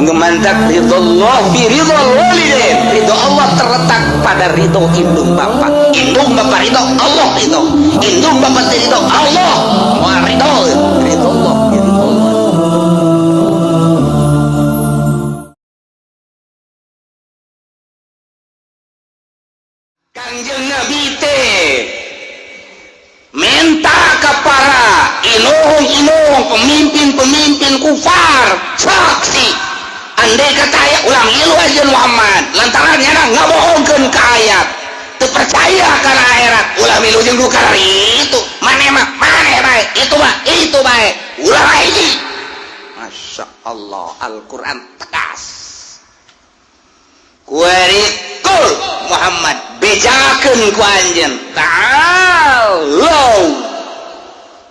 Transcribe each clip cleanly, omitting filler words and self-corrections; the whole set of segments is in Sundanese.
Ngemantak ridho fi ridho walidain. Ridho Allah terletak pada ridho indung bapak. Indung bapak ridho, Allah ridho. Indung bapak ridho, Allah moal ridho. Ridho Allah fi ridho Allah. Kangjeng Nabi teh minta ke para inung-inung, pemimpin-pemimpin kufar, saksi andai kata ayat ulang ilu aja Muhammad lantaran nyana ngabohongkeun ka ayat, teu percaya kana akhirat, ulah milu jeung nu itu maneh mah maneh bae, itu mah itu bae, ulah hiji. Masya Allah, Al-Quran tegas. Kuari kul Muhammad, bejakeun ku anjeun, ta'alau.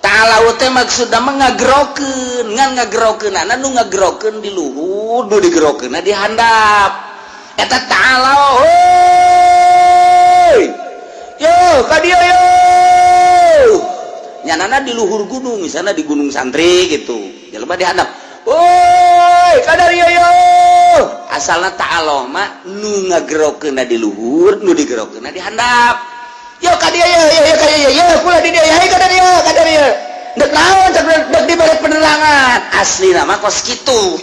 Ta'alau teh maksudna mah ngagerokeun, ngan ngagerokeunana nu ngagerokeun di luhur, nu digerokeunna di handap eta ta'alau. Hoi, yo ka dieu, yo nyanana di luhur gunung, misalnya di Gunung Santri gitu, jelema di handap, woi kadar yo yo. Asalna ta'alau mah nu ngagerokeunna di luhur, nu digerokeunna di handap. Yo ka dieu, yo yo yo ka dieu, yo kula di dieu, hey ka dieu, ka dieu. Dek naon? Cek dek dibere penerangan. Asli nama kos kitu,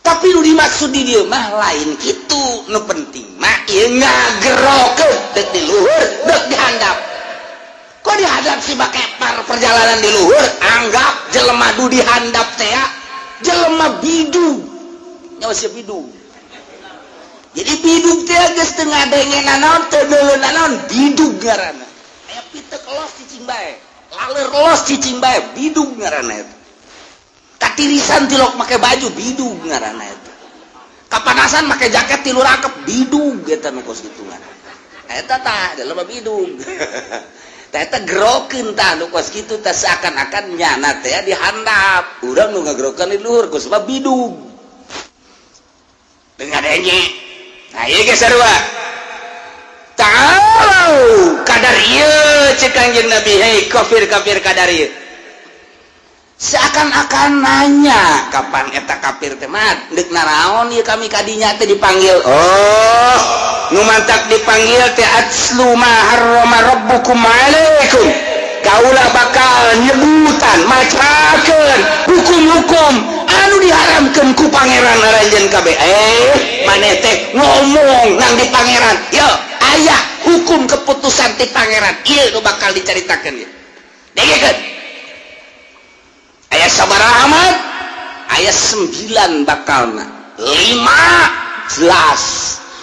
tapi nu dimaksud di dieu mah lain kitu. Nu penting mah ieu ngagerokeun dek di luhur, dek di handap. Kok dihadap sih make par perjalanan di luhur? Anggap jelema du dihandap teh jelema bidug, nyawa siap bidug. Jadi bidug teh geus teu ngadenge nanaon, teu deuleu nanaon, bidug ngaranna. Aya pitek los cicing bae, laler los cicing bae, bidug ngaranna eta. Katirisan tilok make baju, bidug ngaranna eta. Kapanasan make jaket tilu rakep, bidug eta. Nu kos kitu ngaranna eta tah jelema bidug. Tah, eta gerokeun tah nu kos kitu tah, seakan-akan nyana teh di handap, urang nu ngagerokeun di luhur ku sebab bidug teu ngadenge. Nah, ieu ge sarua. Ta'alau kadar ieu, cek Kangjeng Nabi, hei kafir-kafir, kadar ieu. Seakan-akan nanya kapan eta kafir teh mat, deuk naraon ieu kami kadinya teh dipanggil? Oh, nu mantak dipanggil teh atslu ma harrama rabbukum alaikum, kaula bakal nyebutan, macakeun hukum-hukum anu diharamkeun ku pangeran aranjeun kabeh. Eh, maneh teh ngomong nang di pangeran, yo aya hukum keputusan ti pangeran, ieu nu bakal dicaritakeun ieu. Dengekeun, aya sabaraha amat? Aya 9 bakalna, 5 jelas,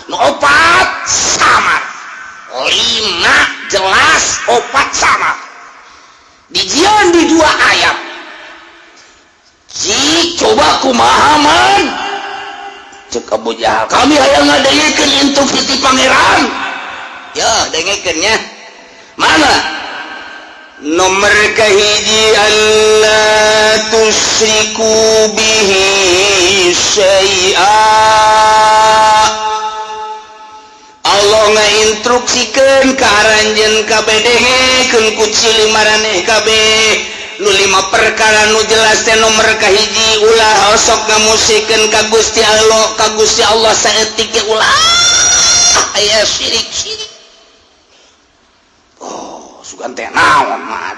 nu opat samar. 5 jelas, opat samar, dijieun di dua ayat. Cik, coba kumaha man? Cek Abu Jahal, kami hayang ngadengekeun instruksi ti pangeran. Ya, dengekeun nya. Mana nomor kahiji? Alla tusyriku bihi syai'a. Allah ngainstruksikeun ka aranjeun kabeh, dengekeun ku cili maraneh kabeh, nu lima perkara nu jelas teh nomor kahiji, ulah osok ngamusikeun ka Gusti Allah, ka Gusti Allah saeutik ge ulah aya syirik syirik. Oh, sugan teh naon mat,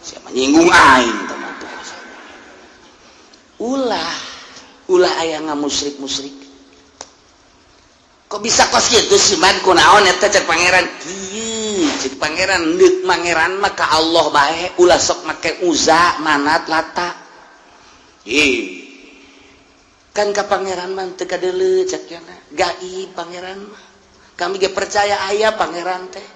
siapa nyinggung aing teh mah? Ulah, ulah aya ngamusrik musrik. Kok bisa kos kitu sih man? Kunaon eta? Cek pangeran kieu, cek pangeran, deuk mangeran mah ka Allah bae, ulah sok make Uza, Manat, Lata. Ih, kan ka pangeran mah teu kadeuleu, cek nya, gaib pangeran mah. Kami ge percaya aya pangeran teh,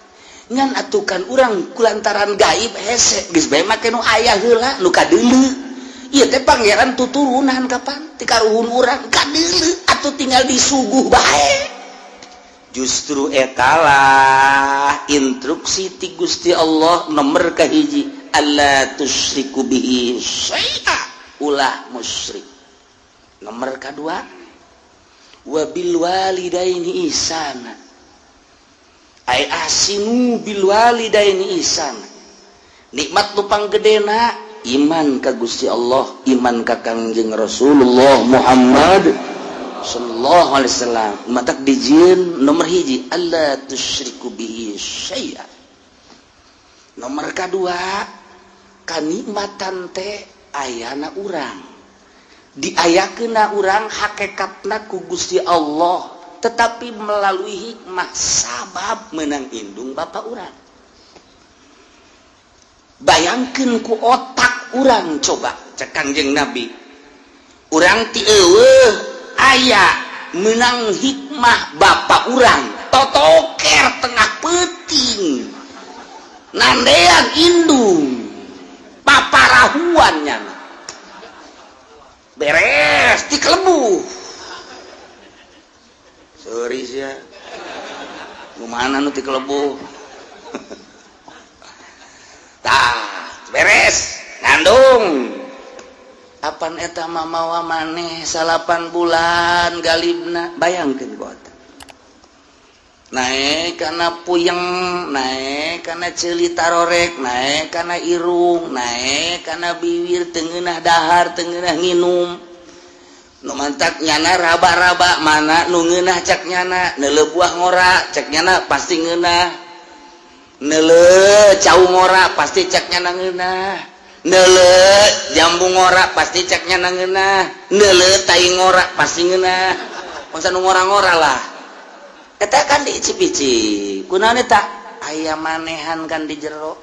ngan atukan urang kulantaran gaib hese, geus bae make nu aya heula, nu kadeuleu. Ieu teh pangeran tuturunan kapan ti karuhun urang kadeuleu, atuh tinggal disuguh bae. Justru etalah instruksi ti Gusti Allah nomor kahiji, alla tusyriku bihi syai'a, ulah musyrik. Nomor kedua, wabil walidaini ihsana, ay ahsinu bil walidaini ihsana. Nikmat nu panggedena Iman ka Gusti Allah, iman ka Kangjeng Rasulullah Muhammad sallallahu alaihi wasallam. Matak dijieun nomor hiji alla tusyriku bihi syai'a. Nomor kadua, kanikmatan teh ayana urang, diayakeunna urang hakikatna ku Gusti Allah, tetapi melalui hikmah sabab menang indung bapak urang. Bayangkan ku otak urang, coba cek Kangjeng Nabi, urang ti eueuh aya menang hikmah bapak urang totoker tengah peuting nandean indung paparahuan nyana beres ti kelebu. Sorry sia, nu mana nu ti kelebu? Tah, beres ngandung, apan eta mamawa maneh 9 bulan galibna. Bayangkeun ku otak, naek kana puyeng, naek kana ceuli tarorek, naek kana irung, naek kana bibir, teu ngeunah dahar, teu ngeunah nginum. Nu mantak nyana raba-raba mana nu ngeunah. Cek nyana neuleuh buah ngora, cek nyana pasti ngeunah. Neuleuh cau ngora, pasti cek nyana ngeunah. Neuleuh jambu ngora, pasti cek nyana ngeunah. Neuleuh tai ngora, pasti ngeunah. Masa nu ngora-ngora lah eta kan diicip-icip. Kunaon eta aya manehan kan di jero.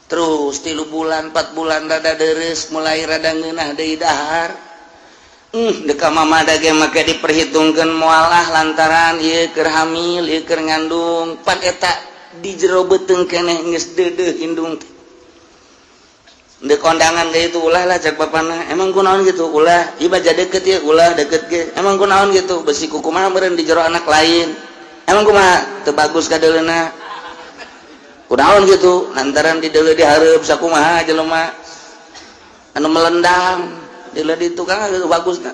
Terus 3 bulan, 4 bulan rada deres, mulai rada ngeunah deui dahar. Deka mama ge make diperhitungkeun moal ah, lantaran ieu keur hamil, ieu keur ngandung. Pan eta di jero beuteung keneh geus deudeuh indung teh. Dek kondangan ge itu ulah lah cek bapana. Emang kunaon gitu ulah? Ieu baja deket ya, ulah deket ge. Emang kunaon gitu? Besi kukumaha meureun di jero anak lain. Emang kumaha? Teu bagus kadeuleuna. Kunaon gitu? Lantaran di deuleu dihareup sakumaha jelema anu melendang deuleu di tukang gitu bagus na.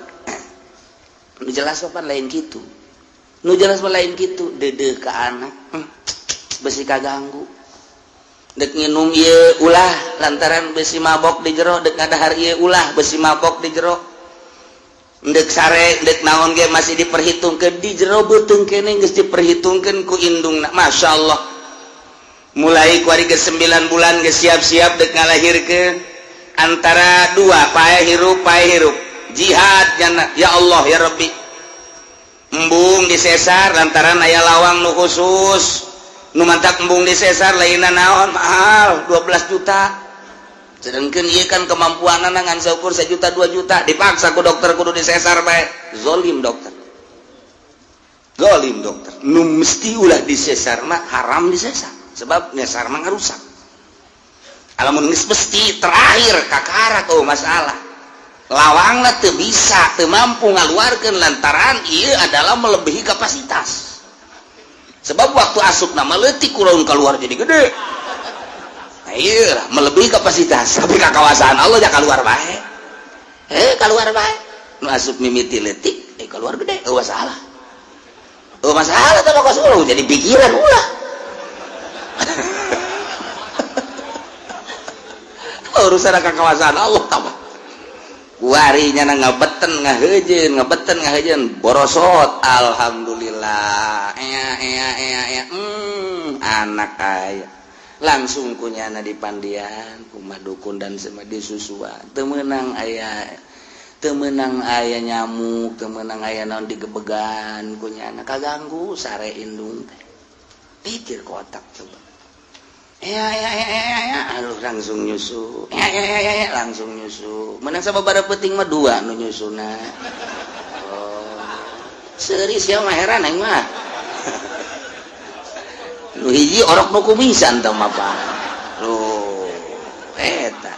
Nu jelas papan lain kitu. Nu jelas mah lain kitu, deudeuh ka anak. Besi kaganggu. Dek nginum ieu ulah lantaran besi mabok di jero, dek ngadahar ieu ulah besi mabok di jero. Dek sare, dek naon ge masih diperhitungkeun, di jero beuteung keneh geus diperhitungkeun ku indungna. Masya Allah. Mulai kuari ke 9 bulan geus siap-siap dek ngalahirkeun, antara dua, paeh hirup, paeh hirup. Jihad nyana, ya Allah ya Rabbi. Embung disesar lantaran aya lawang nu khusus. Nu mantak embung disesar lainna naon, mahal 12 juta, sedangkan iya kan kemampuan ngan seukur 1 juta, 2 juta. Dipaksa ku dokter kudu disesar bae. Zolim dokter, zolim dokter. Nu mesti ulah disesar mah haram disesar, sebab nyesar mah ngarusak. Alamun geus mesti terakhir kakara, oh masalah lawangna teu bisa, teu mampu ngaluarkeun lantaran ieu adalah melebihi kapasitas, sebab waktu asup nama leutik kurang keluar jadi gede. Nah, iya melebihi kapasitas, tapi kakawasan Allah ya keluar bae, eh keluar bae. Nu asup mimiti leutik, eh keluar gede. Oh masalah, oh masalah tuh kos jadi pikiran ulah. Urusan kakawasan Allah tambah kuarinya na ngabeten ngahejeun, ngebeten ngahejeun, borosot. Alhamdulillah, ea ea ea ea, anak aya. Langsung kunyana di pandian kumah dukun dan sama disusuan. Teu meunang aya, teu meunang aya nyamuk, teu meunang aya naon, digebegan kunyana, kaganggu sare indung teh. Pikir kotak coba. Ya ya ya ya ya, aduh langsung nyusu. Ya ya ya ya, ya langsung nyusu. Menang sama pada penting mah dua nu nyusuna. Oh serius ya mah, heran aing mah. Nu hiji orok nu kumisan teh mah apa loh eta.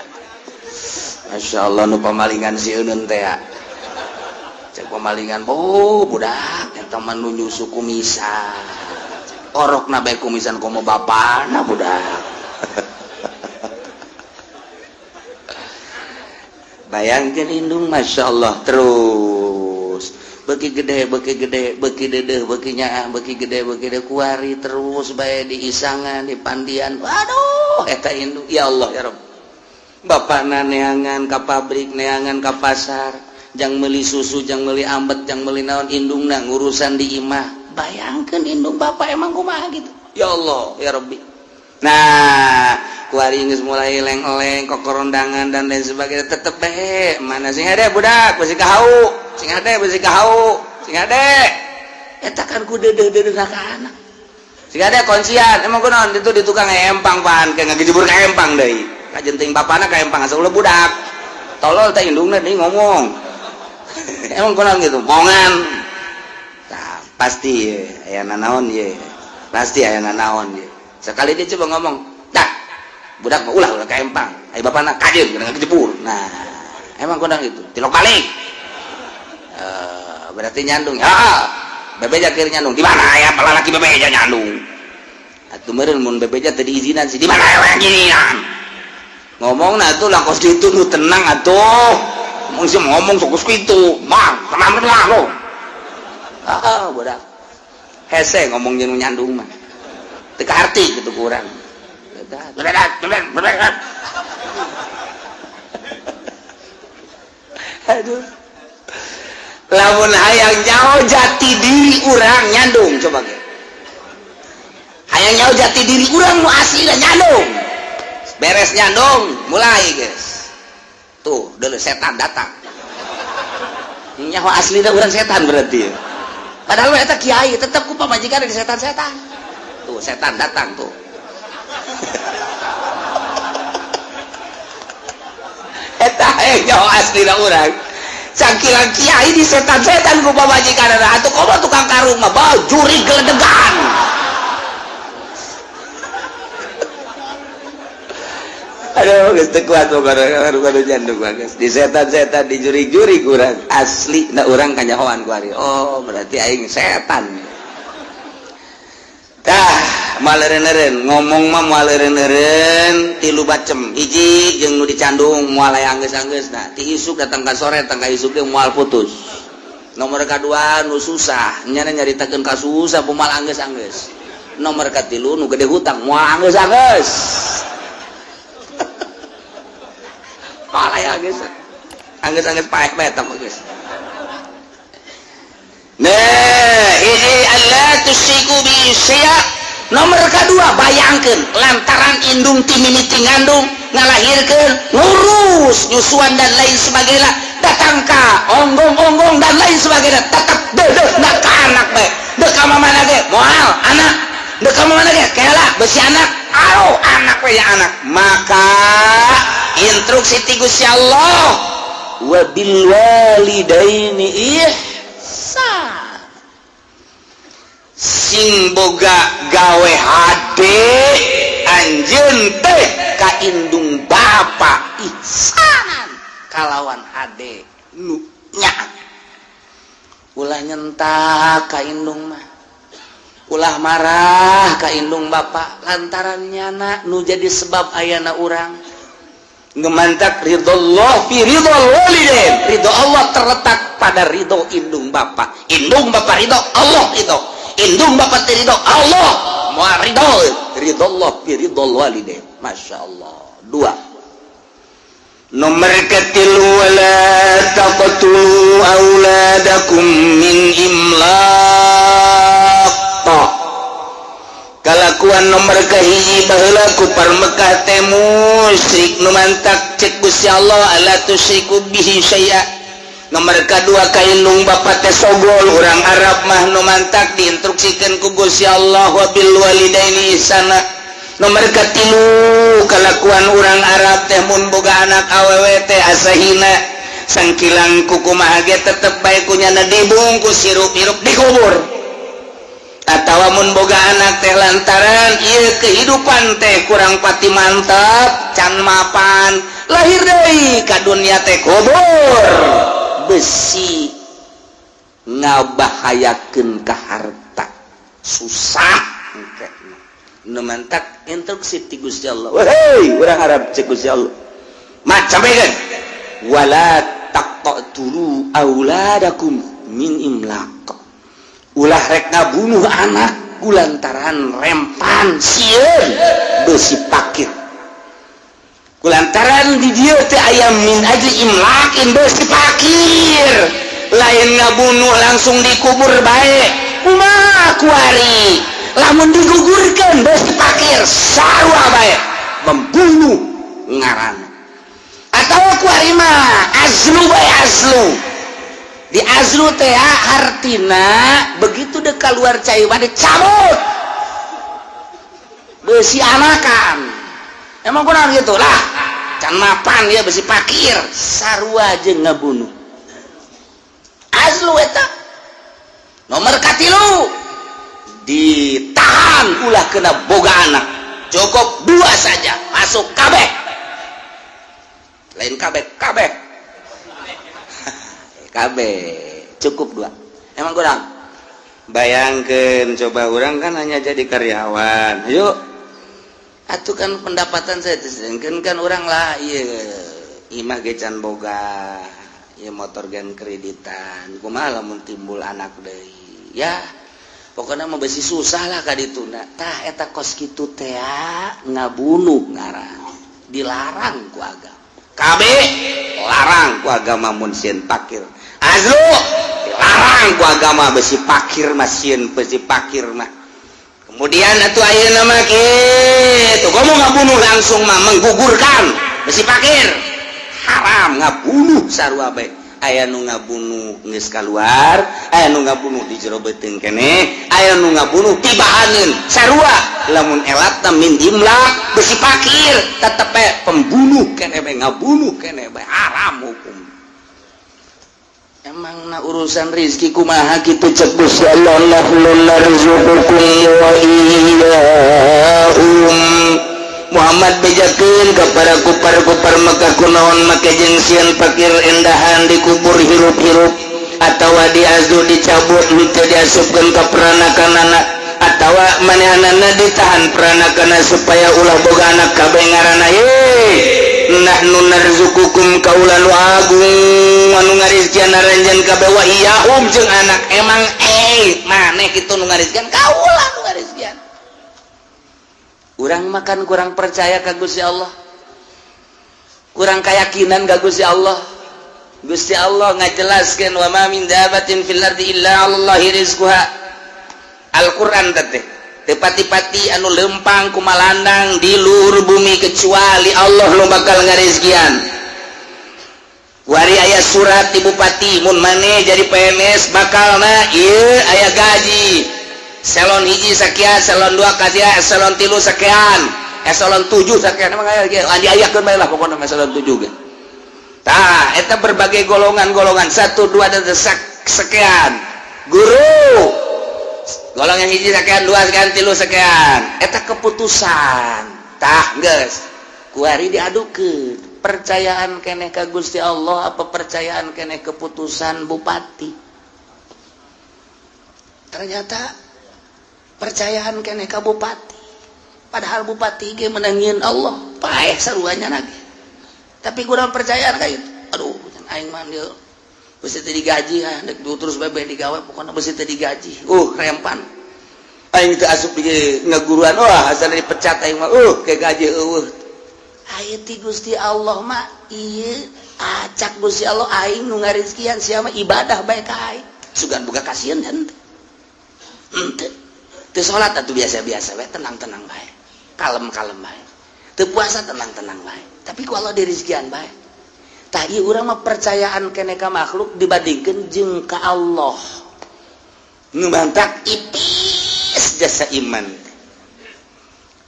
Masya Allah, nu pamalingan si Eunun teh ya. Cek pamalingan, oh budak eta mah nu nyusu kumisan, orok na bae kumisan komo bapana budak. Bayangkan indung, Masya Allah, terus beki gede, beki gede, beki dedeh, beki nyaah, beki gede, beki gede, kuari terus bae di isangan, di pandian. Waduh, eta indung, ya Allah ya Rabb. Bapakna neangan ka pabrik, neangan ka pasar, jang meuli susu, jang meuli ambet, jang meuli naon, indungna ngurusan di imah. Bayangkeun indung bapak emang kumaha gitu. Ya Allah, ya Rabbi. Nah, kuari geus mulai leng-eleng, kokorondangan dan lain sebagainya, tetep bae mana sing hade budak besi kahau, sing hade besi kahau, sing hade. Eta kan ku deudeuh-deudeuh ka anak. Sing hade kuncian, emang kunaon itu di tukang empang pan, kayak ngagejebur ka empang deui. Kajenting bapana ka empang asa ulah budak. Tolol teh indungna deui ngomong. Emang kunaon gitu, bongan. Nah, pasti ye, aya nanaon ye. Pasti aya nanaon ye. Sekali dia coba ngomong, dah budak mah ulah ulah ka empang. Ai bapana kajeun kena ngejebur. Nah, emang kunaon gitu. Tilok balik. Berarti nyandung. Ya, bebeja keur nyandung. Di mana aya lalaki bebeja nyandung? Atuh meureun mun bebeja teu diizinan sih. Di mana aya ginian? Ngomong nah tuh lah kos kitu nu tenang atuh. Ngomong sih ngomong sok kos kitu. Mah, tenang tenang lo. Ah, budak. Hese ngomong jeung nyandung mah. Teu kaharti kitu ku urang. Aduh. Lamun hayang nyaho jati diri urang nyandung coba ge. Hayang nyaho jati diri urang nu asli nyandung. Beres nyandung, mulai guys. Tuh, dulu setan datang. Nyaho asli urang setan berarti. Padahal eta kiai tetep ku pamajikan di setan-setan. Tuh, setan datang tuh. Eta nyaho asli urang. Cangkilang kiai di setan-setan ku pamajikan atuh komo tukang karung mah bajuri geledegan. Aduh, geus teu kuat baru jandung geus. Di setan-setan di jurig-jurig urang asli na urang kanyahoan ku ari. Oh, berarti aing setan. Tah, maleureun-eureun ngomong mah maleureun-eureun tilu bacem. Hiji jeung nu dicandung moal aya anggeus-anggeusna. Ti isuk datang ka sore datang ka isuk ge moal putus. Nomor kadua nu susah, nyana nyaritakeun ka susah moal anggeus-anggeus. Nomor katilu nu gede hutang moal anggeus-anggeus. Anggeus-anggeus paeh bae eta mah geus. Nah, ini alla tusyriku bi syai'a. Nomor kedua bayangkeun lantaran indung ti mimiti ngandung ngalahirkeun ngurus nyusuan dan lain sebagainya datang ka onggong-onggong dan lain sebagainya tetep deudeuh na ka anak bae. Deuk ka mamana ge moal anak, deuk ka mamana ge kela besi anak, aro anak we ya anak. Maka instruksi ti Gusti Allah wabil walidaini ihsan, sing boga gawe hade anjeun teh ka indung bapa ihsanan kalawan hade nu nyaat. Ulah nyentak ka indung mah, ulah marah ka indung bapa lantaran nyana nu jadi sebab ayana urang. Ngemantak ridho Allah fi ridho walidain. Ridho Allah terletak pada ridho indung bapa. Indung bapa ridho, Allah ridho. Indung bapa teu ridho, Allah moal ridho. Ridho Allah fi ridho walidain. Masya Allah. Dua. Nomor ketilu wala taqtulu auladakum min imlaq. Kalakuan nomor kahiji baheula ku Mekah teh musyrik nu mantak cek Gusti Allah alla tusyriku bihi syai'a. Nomor kadua ka indung bapa teh sogol urang Arab mah nu mantak diinstruksikeun ku Gusti Allah wabil walidaini ihsana. Nomor katilu kalakuan urang Arab teh mun boga anak awewe teh asa hina sangkilang kukumaha ge tetep bae ku nyana dibungkus hirup-hirup dikubur. Atawa mun boga anak teh lantaran ieu kehidupan teh kurang pati mantap can mapan lahir deui ka dunia teh kubur besi ngabahayakeun ka harta susah engke nu mantak instruksi ti Gusti Allah. Hei urang Arab cek Gusti Allah macamekeun wala taqtulu auladakum min imlaq. Ulah rek ngabunuh anak kulantaran rempan sieun besi pakir. Kulantaran Lantaran di dieu teh aya min ajli imlakin, besi pakir lain ngabunuh langsung dikubur bae. Kumaha kuari lamun digugurkan besi pakir, sarua bae membunuh ngaran. Atau kuari mah azlu bae, azlu di azlu teh hartina begitu dek keluar cai dicabut besi anakan. Emang kurang gitu lah, can mapan dia besi pakir, sarua jeung ngabunuh azlu eta. Nomor katilu, ditahan ulah kena boga anak, cukup dua saja masuk kabeh. Lain kabeh kabeh kabeh, cukup dua. Emang kurang? Bayangkan coba, orang kan hanya jadi karyawan. Ayo. Atuh kan pendapatan saya kan kan orang lah, iya imah ge can boga ya, motor gen kreditan. Kumaha lamun timbul anak deui? Ya pokoknya mau besi susah lah ka dituna. Tah, eta kos kitu teh ngabunuh ngaran, dilarang ku agama. Kabeh larang ku agama. Mun sieun pakir, azlu dilarang ku agama. Besi pakir mah sieun, besi pakir mah. Kemudian atuh ayeuna mah kitu, ngomong ngabunuh langsung mah menggugurkan besi pakir, haram. Ngabunuh sarua bae. Aya nu ngabunuh geus kaluar, aya nu ngabunuh di jero beuteung keneh, aya nu ngabunuh tibahaneun, sarua. Lamun elatna min imlak, besi pakir tetep bae pembunuh keneh bae, ngabunuh keneh bae, haram hukum. Emang na urusan rizki kumaha kitu? Cek Gusti Allah, nahnu narzuqukum wa iyyahum. Muhammad, bejakeun kepada kupar-kupar Mekah, kunaon make jeung sieun pakir endahan dikubur hirup-hirup atawa diazlu, dicabut, henteu diasupkeun ka peranakanana, atawa manehanana ditahan peranakana supaya ulah boga anak kabeh ngaranna. Ye, nahnu narzuqukum, kaula nu agung anu ngarizkian aranjeun kabeh, wa iyyahum jeung anak. Emang maneh kitu nu ngarizkian? Kaula nu ngarizkian. Urang makan kurang percaya ka Gusti Allah, kurang keyakinan ka Gusti Allah. Gusti Allah ngajelaskeun, wa ma min dabatin fil ardi illa 'alallahi rizquha. Al-Qur'an teh, teu pati-pati anu lempang kumalandang di luhur bumi kecuali Allah nu bakal ngarizkian. Wari aya surat di bupati, mun maneh jadi PNS bakalna ieu aya gaji eselon 1 sekian, eselon 2 kasia, eselon 3 sekian, eselon 7 sekian. Emang aya ge diayakeun bae lah pokokna eselon 7 ge. Tah, eta berbagai golongan-golongan 1, 2 dan sekian. Guru golongan 1 sekian, 2 sekian, 3 sekian. Eta keputusan. Tah, geus kuari diadukeun, percayaan keneh ka Gusti Allah apa percayaan keneh keputusan bupati? Ternyata percayaan keneh ka bupati, padahal bupati ge menangin Allah, paeh saruanya lagi, tapi kurang percayaan kayak itu. Aduh, aing mah dia besi teu digaji, ah dek terus bebe digawe, pokoknya besi teu digaji, rempan aing teu asup di ngaguruan. Wah, asal dipecat aing mah, kayak gaji eueuh. Aya ti Gusti Allah mah ieu, acak Gusti Allah, aing nu ngarizkian, sia mah ibadah bae ka aing. Sugan buka kasihan henteu? Henteu. Teu salat atuh biasa-biasa bae, tenang-tenang bae, kalem-kalem bae. Teu puasa, tenang-tenang bae, tapi ku Allah dirizkian bae. Tah, ieu urang mah percayaan keneh ka makhluk dibandingkeun jeung ka Allah. Ngebantak ipis jasa iman.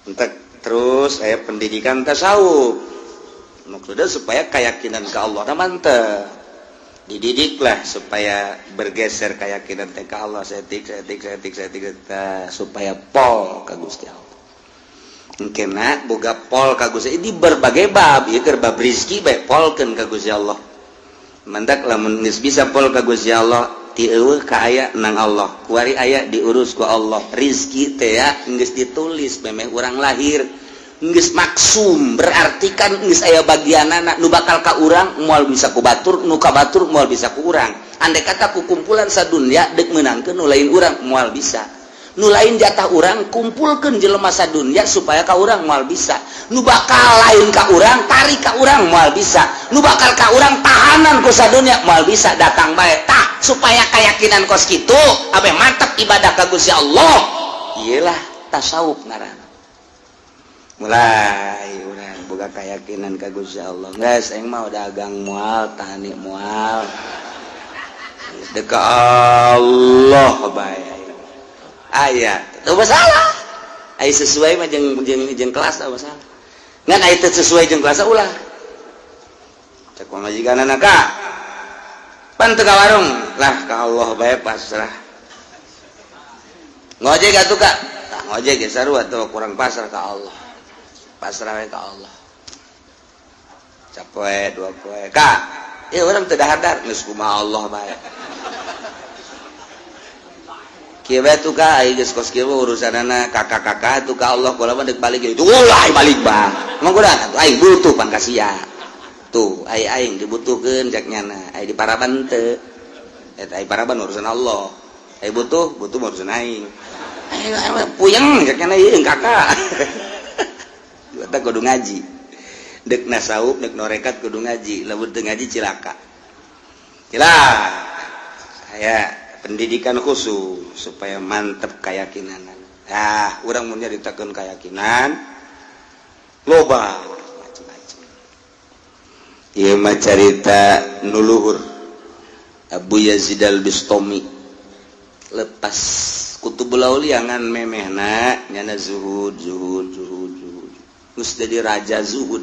Entek terus saya pendidikan tasawuf maksudnya supaya keyakinan ke Allah nah mantep, dididiklah supaya bergeser keyakinan teh ke Allah setik setik setik setik supaya pol ka Gusti Allah. Mungkin boga pol ka Gusti di berbagai bab ya, keur bab rizki bae polkeun ka Gusti Allah. Mantak lamun geus bisa pol ka Gusti Allah, ti eueuh ka aya nang Allah, kuari aya diurus ku Allah. Rizki teh ya geus ditulis memeh urang lahir, geus maksum, berarti kan geus aya bagianana nu bakal ka urang, moal bisa ku batur, nu ka batur moal bisa ku urang. Andai kata ku kumpulan sadunya dek meunangkeun nu lain urang, moal bisa. Nu lain jatah urang kumpulkeun jelema sadunya supaya ka urang moal bisa. Nu bakal lain ka urang tarik ka urang moal bisa. Nu bakal ka urang tahanan ku sadunya moal bisa datang bae. Tah, supaya keyakinan kos kitu abe mantap ibadah ka Gusti Allah. Iyalah tasawuf ngaranna. Mulai urang boga keyakinan ka Gusti Allah. Geus, aing mah dagang moal, tani moal. Geus dek ka Allah bae. Aya, teu masalah. Aya sesuai mah jeung jeung jeung kelas teu masalah. Ngan aya teu sesuai jeung kelas ulah. Cek pamajikanana ka. Pan teu ka warung lah, ka Allah bae pasrah. Ngojek atuh, Kak. Tah, ngojek ge sarua tuh, kurang pasrah ka Allah. Pasrah we ka Allah. Sapoe dua poe, Kak. Ya urang teu dahar, geus kumaha Allah bae. Kieu bae tuh, Kak, ai geus kos kieu urusanana kakak-kakak tuh ka Allah, kula mah deuk balik gitu. Ulah balik bah. Emang kuda atuh aing butuh pan kasia. Tuh, ai aing dibutuhkeun cek nyana, ai di paraban teu. Eta ai paraban urusan Allah. Ai butuh, butuh urusan aing. Aing puyeng cek nyana ieu kakak. Eta kudu ngaji. Dek nasawuf, dek norekat kudu ngaji, lamun teu ngaji cilaka. Cilaka. Saya pendidikan khusus supaya mantep keyakinan. Nah, urang mun nyaritakeun keyakinan loba macam-macam. Ieu mah carita nu luhur. Abu Yazid Al-Bistami lepas Kutubul Aulia ngan memehna nyana zuhud, zuhud, zuhud, zuhud. Geus jadi raja zuhud.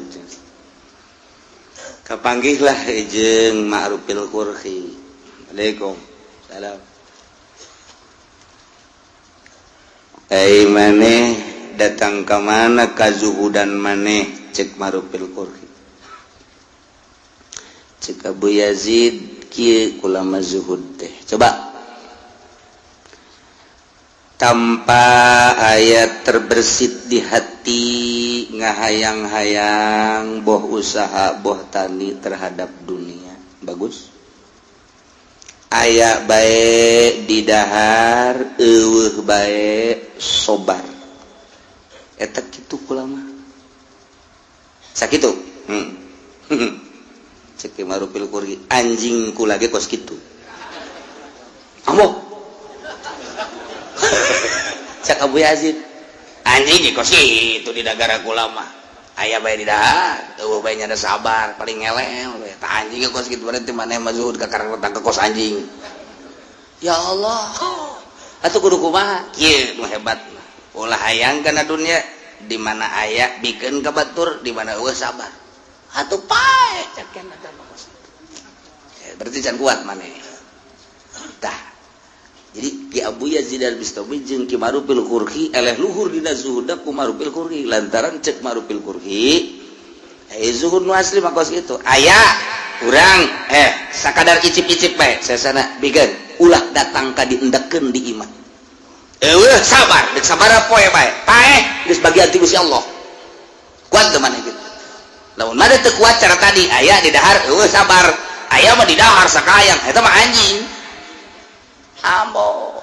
Kapanggihlah jeung Ma'rufil Qurhi. Assalamualaikum. Salam. Ai maneh datang ka mana kazuhudan maneh? Cek Ma'rufil Qurhi. Cek Abu Yazid, kieu kulama zuhud teh. Coba tanpa aya terbersit di hati ngahayang-hayang, boh usaha boh tani terhadap dunia. Bagus, aya bae didahar, euweuh bae sobar. Eta kitu kulama sakitu. Cek Marupil Kurgi, anjing ku lagi kos kitu. Ambo, cek Abu Yazid, anjing kos kitu di dagara kulama aya bae didahar, euweuh bae nyada sabar, paling ngelel we. Tah, anjing kos kitu, berarti maneh mah zuhud ka karang ke kos anjing. Ya Allah, atuh kudu kumaha? Kieu nu hebat, ulah hayang kana dunia. Di mana aya bikeun ka batur, di mana euweuh sabar. Atuh pae cek eta mah kos kitu. Ya, berarti can kuat maneh. Tah, jadi Ki Abu Yazid Al-Bistami jeung Ki Marufil Qurhi eleh luhur dina zuhudna ku Marufil Qurhi, lantaran cek Marufil Qurhi, eh, zuhud nu asli mah kos kitu. Aya urang sakadar icip-icip bae sesana bikeun, ulah datang ka diendekeun di imah. Euweuh sabar, deuk sabaraha poe bae, paeh, geus bagian ti Gusti Allah. Kuat teu maneh kitu? Lamun maneh teu kuat cara tadi, aya di dahar euweuh sabar, aya mah di dahar sakayang, eta mah anjing. Ambo,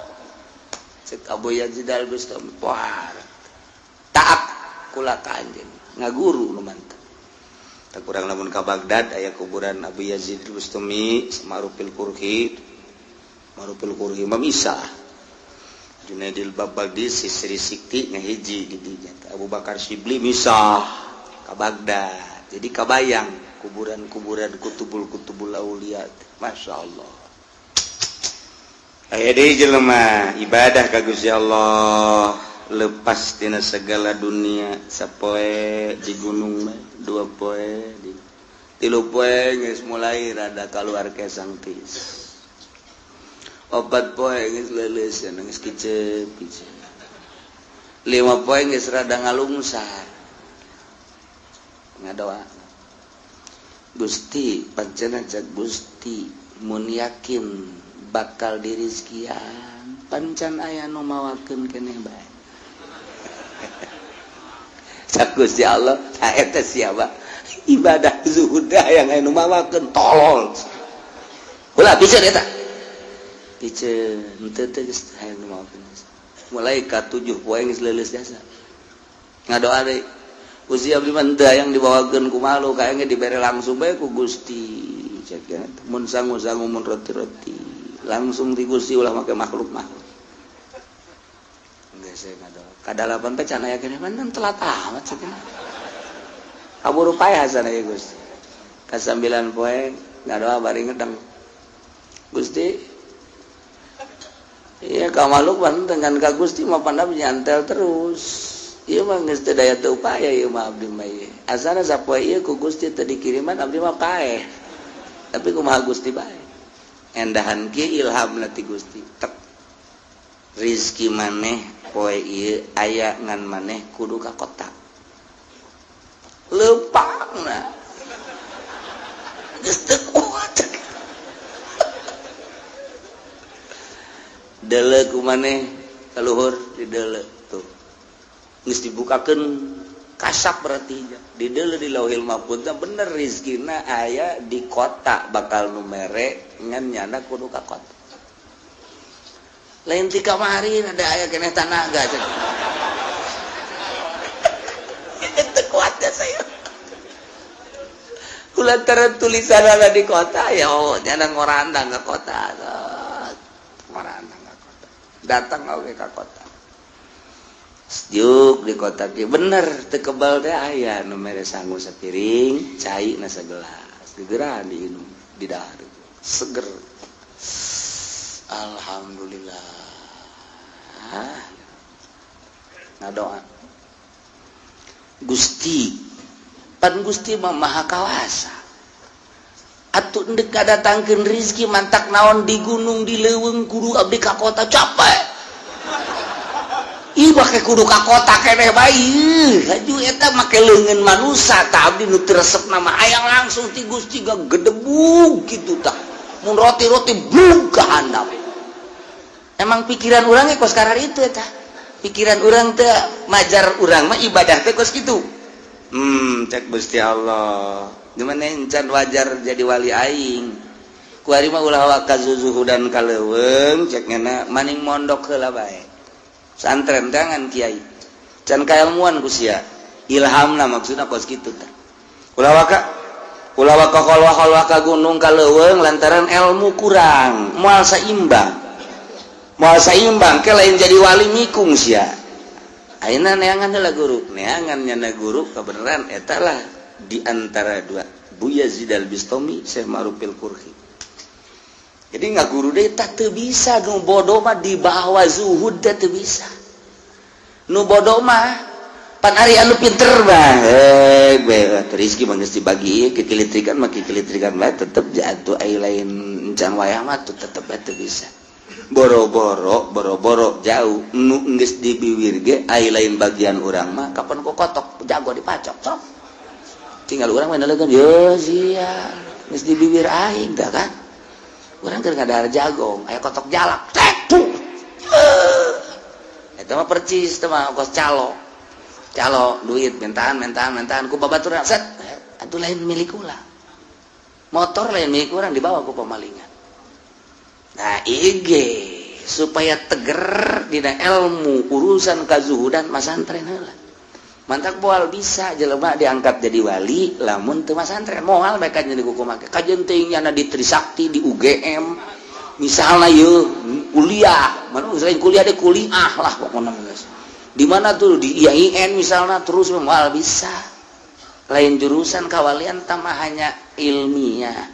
cek Abu Yazid Al-Bistami, wah, taat kula ka anjeun, ngaguru nu mantep. Tak kurang lamun ka Baghdad aya kuburan Abu Yazid Al-Bistami, Ma'rufil Qurhi. Ma'rufil Qurhi mah misah. Junaidil Baghdadi Sisri Sikti ngahiji di dinya. Abu Bakar Sibli misah ka Baghdad. Jadi kabayang kuburan-kuburan kutubul-kutubul aulia. Masya Allah. Aya deui jelema ibadah ka Gusti Allah lepas tina segala dunia, sapoe di gunung mah, dua poe di tilu poe geus mulai rada keluar kesang tis, opat poe geus leuleus, geus kicep kicep, lima poe geus rada ngalungsar, ngadoa, "Gusti, pancena cek Gusti mun yakin bakal dirizkian, pancan aya nu mawakeun keneh bae." Cak Gusti Allah, "Tah, eta siapa ibadah zuhud yang aya nu mawakeun, tolol." Ulah piceun eta, piceun henteu teh geus aya nu mawakeun. Mulai ka 7 poe geus leuleus jasa. Ngadoa deui. Gusti, abdi mah teu hayang dibawakeun ku makhluk, hayang dibere langsung bae ku Gusti. Cek mun sangu-sangu, mun roti-roti langsung di Gusti, ulah make makhluk-makhluk. Geus saya ngadoa. Kadalapan teh can aya keneh, man telat amat cek. Kaburu paeh sana ya Gusti. Ka 9 poe ngadoa bari ngedeng. Gusti, iya ka makhluk mah dengan ka Gusti mah panda nyantel terus. Ieu mah geus teu daya teu upaya ieu mah abdi mah ieu. Asana sapoe ieu ku Gusti teu dikiriman, abdi mah paeh. Tapi kumaha Gusti bae. Endahan kieu ilhamna ti Gusti. Tek. Rizki maneh poe ieu aya, ngan maneh kudu ka kota. Leumpangna. Geus teu kuat. Dele ku maneh kaluhur, di dele tuh geus dibukakeun kasap, berarti di dele di Lauhil Mahfuz bener rizkina aya di kota, bakal nu mere, ngan nyana kudu ka kota, lain ti kamari ada aya keneh tanaga cek. Itu kuatnya saya kulantaran tulisan ada di kota ya. Oh, nyana ngorandang ke kota, ngorandang ke kota, datang oke ke kota. Sejuk di kota ki bener teu kebal teh, aya nu mere sangu sapiring, cai na sagelas, gegeran diinum, di dahar seger. Alhamdulillah. Ngadoa, Gusti, pan Gusti mah maha kawasa atuh, ndek ngadatangkeun rizki mantak naon di gunung, di leuweung kudu abdi ka kota, capek. Ih, make kudu ka kota keneh bae haju eta make leungeun manusa tah. Abdi nu teu resep nama hayang langsung ti Gusti, gedebug kitu tah, mun roti-roti blug ka handap. Emang pikiran urang ge kos karar itu eta. Pikiran urang teh, majar urang mah ibadah teh kos kitu. Cek Gusti Allah, gimana encan wajar jadi wali aing. Kuari mah ulah waka zuzuhudan ka leuweung, cek ngena maning mondok heula bae. Santren jangan kiai. Can kailmuan ku sia. Ilhamna maksudna kos kitu tah. Ulah waka kholwah-kholwah ka gunung, ka leuweung, lantaran ilmu kurang, moal saimbang. Moal saimbang ke lain jadi wali, mikung sia. Ayeuna neangan heula guru, neangan nyana guru kebenaran eta lah di antara dua, Buya Yazid Al-Bistami, Syekh Ma'ruf Al-Karhi. Jadi nggak guru deh tak teu bisa, nu bodoh mah di bawah zuhud teh teu bisa. Nu bodoh mah pan ari anu pinter mah eh rezeki mah geus dibagi kekilitrikan mah, kekilitrikan bae tetep jatuh, ai lain encan wayah mah tuh tetep bae teu bisa. Boro-boro, boro-boro jauh, nu geus di biwir ge ai lain bagian urang mah kapan ku kotok jago dipacok sok. Tinggal urang mah nelegan ye sia geus di bibir aing tah kan. Urang keur ngadahar jagong aya kotok jalak tek tuh. Eta mah percis teh mah kos calo. Calo duit mintaan mintaan mintaan ku babaturan set atuh lain milik ulah. Motor lain milik urang dibawa ku pemalingan. Nah, IG supaya teger dina ilmu urusan kazuhudan, masantren heula. Mantak moal bisa jelema diangkat jadi wali lamun teu masantren, moal mereka jadi kuku make. Kajeun teuing nyana di Trisakti, di UGM misalnya, yeuh kuliah mana, selain kuliah deh kuliah lah pokoknya geus. Di mana tuh, di IAIN misalnya, terus moal bisa. Lain jurusan kawalian tambah hanya ilmiah.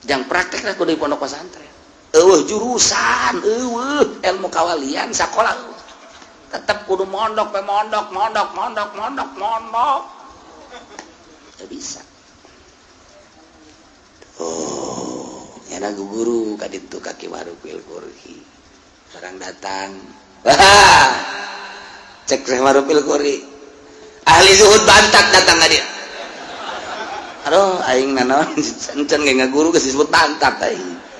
Jang praktek lah kudu di pondok pesantren. Eueuh jurusan, eueuh ilmu kawalian sakola, tetep kudu mondok pe mondok mondok mondok mondok mondok. Teu bisa. Oh, nyana guru ka ditu ka Ki Ma'ruf Al-Karhi. Barang datang. Cek Syekh Ma'ruf Al-Karhi. Ahli zuhud bantak datang ka dia. Aduh, aing nanaon encan ge ngaguru geus disebut bantak aing.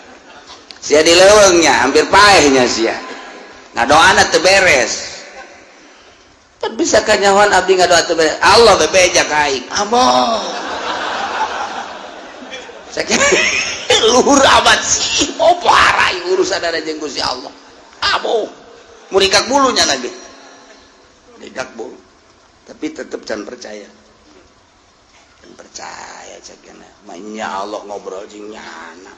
Sia di leuweungnya hampir paehnya sia. Ngadoana teu beres. Pan bisa kanyahoan abdi ngadoa teu beres. Allah bebeja ka aing. Amoh. Sakieu luhur amat sih, mau parah urusan ada jeung Gusti Allah. Amoh. Murikak bulunya lagi, murikak bulu, tapi tetep can percaya, can percaya. Cek mainnya Allah ngobrol jeung nyana.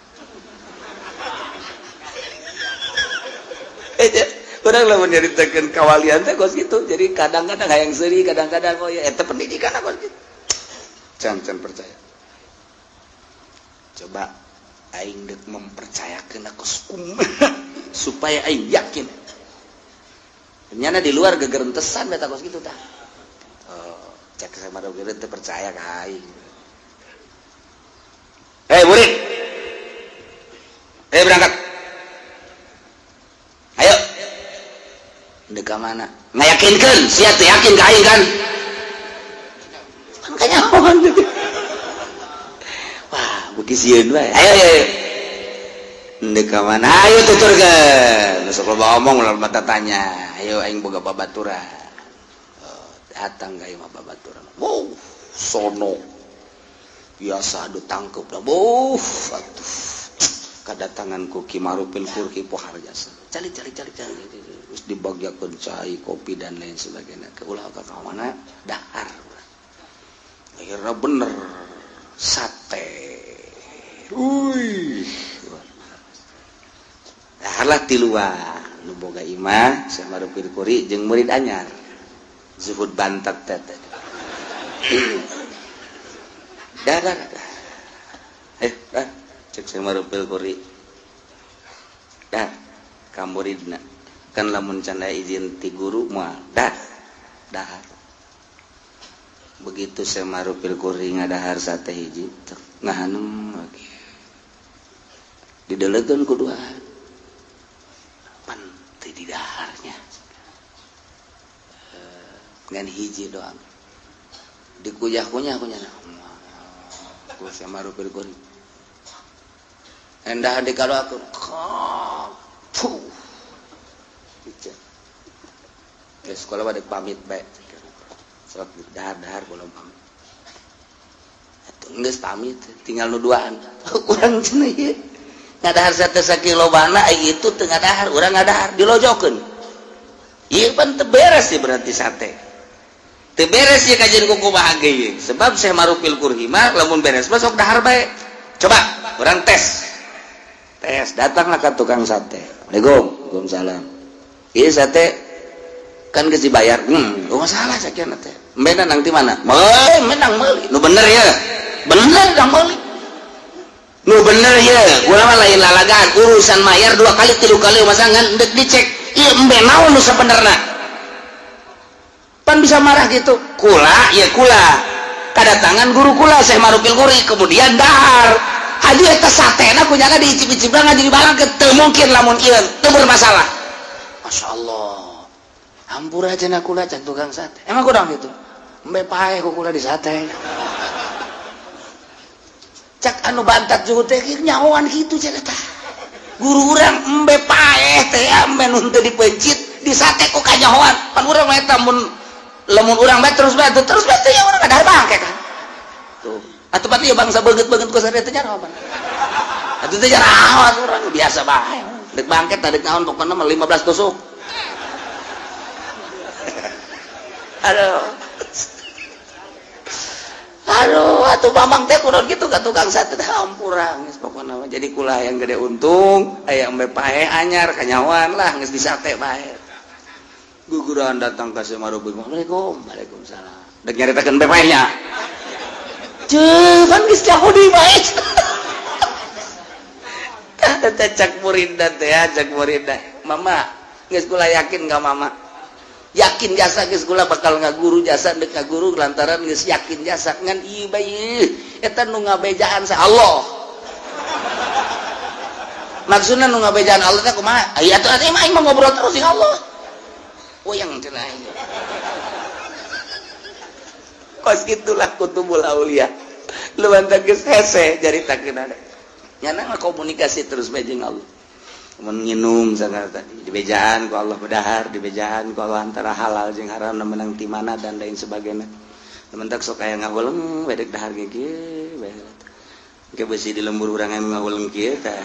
Urang lamun nyaritakeun kawalian teh kos kitu. Jadi kadang-kadang hayang seuri, kadang-kadang oh ya eta pendidikan kos kitu. Can can percaya. Coba aing deuk mempercayakeun aku supaya aing yakin. Nyana di luar gegerentesan beta kos kitu tah. Oh, cek sama dogeur teu percaya ka aing. Hei murid. Eh, berangkat. Ayo. Dek mana? Ngayakinkeun, sia teu yakin ka aing kan? Kan kanyahoan. Wah, beuki sieun wae. Ayo ayo. Dek mana? Ayo tuturkeun. Sok loba omong, loba tanya. Ayo, aing boga babaturan. Oh, datang ka imah babaturan. Wow, sono. Biasa adu tangkep dah. Wow, atuh. Kedatangan ku Ki Marupil Kurki pohar jasa. Cari cari cari cari. Terus dibagiakeun cai, kopi, dan lain sebagainya. Ke ulah ka mana dahar. Akhirnya bener sate. Wih. Daharlah tiluan. Nu boga imah Syekh Marupil Kuri jeung murid anyar. Zuhud bantat teh. Dah dah dah. Eh, dah. Cek Syekh Marupil Kuri. Dah, ka muridna. Kan lamun can aya izin ti guru moal. Dah. Dahar. Begitu Syekh Marupil Kuri ngadahar sate hiji, ngahaneng lagi. Didelekeun ku duaan. Pan teu didaharnya. Ngan hiji doang. Dikuyah-kunyah kunyah. Ku Syekh Marupil Kuri. Endah di kalau aku. Puh. Ke sekolah pada pamit bae. Sok dahar-dahar belum pamit. Atuh geus pamit, tinggal nu duaan. Urang cenah ieu. Ngadahar sate sakilo bana itu teu ngadahar, urang ngadahar dilojokeun. Ieu pan teu beres sih berarti sate. Teu beres ieu kajian ku kumaha ge ieu. Sebab Syekh Marupil Kurhi mah lamun beres mah sok dahar bae. Coba urang tes. Tes, datanglah ke tukang sate. Assalamualaikum. Waalaikumsalam. Ieu sate kan geus dibayar. Oh masalah sakian teh. Embe nang ti mana? Meuli, menang meuli. Nu bener ya. Bener dang meuli. Nu bener ya. Urang mah lain lalagaan, urusan mayar dua kali tilu kali masa ngan deuk dicek. Ieu embe naon nu sabenerna? Pan bisa marah gitu. Kula, ya kula. Kedatangan guru kula Syekh Marupil Kuri, kemudian dahar. Haji eta satena kunyana diicip-icip ngaji dibalangkeun, teu mungkin lamun ieu teu bermasalah. Masya Allah. Hampura cenah kula can tukang sate. Emang kurang gitu. Embe paeh ku kula di sate. Cak anu bantat zuhud teh nyahoan kitu cek eta. Guru urang embe paeh teh, embe nu teu dipencit di sate ku kanyahoan. Pan urang mah eta mun lamun urang bae terus bae terus bae teh ya urang ada bangke kan. Tuh. Atuh pati ya bangsa beungeut-beungeut ku sate teh nyaho pan. Atuh teh nyaho urang biasa bae. Dek bangket dek naon pokona mah 15 tusuk. Aduh. Aduh, atuh mamang teh kunaon kitu ka tukang sate teh, hampura geus pokona mah. Jadi kula yang gede untung, aya embe paeh anyar kanyawan lah geus di sate bae. Guguran datang ka Syekh Marupil. Assalamualaikum. Waalaikumsalam. Dek nyaritakeun embe paehnya. Ceuh, kan geus jauh deui bae. Tah teh cak muridna teh, cak muridna. Mama, geus kula yakin ka mama. Yakin jasa geus kula bakal ngaguru jasa deuk ngaguru lantaran geus yakin jasa ngan ieu bae eta nu ngabejaan sa Allah. Maksudna nu ngabejaan Allah teh kumaha? Aya atuh atuh aing mah ngobrol terus jeung Allah. Uyang cenah aing. Kos gitulah kutubul aulia. Lu mantap geus hese caritakeun ada. Nyana mah komunikasi terus bae jeung Allah. Mun nginum sangat tadi dibejaan ku Allah, bedahar dibejaan ku Allah antara halal jeung haram menang ti mana dan lain sebagainya. Temen tak sok aya ngahuleng bedek dahar ge kieu bae. Ke besi di lembur urang anu ngahuleng kieu tah.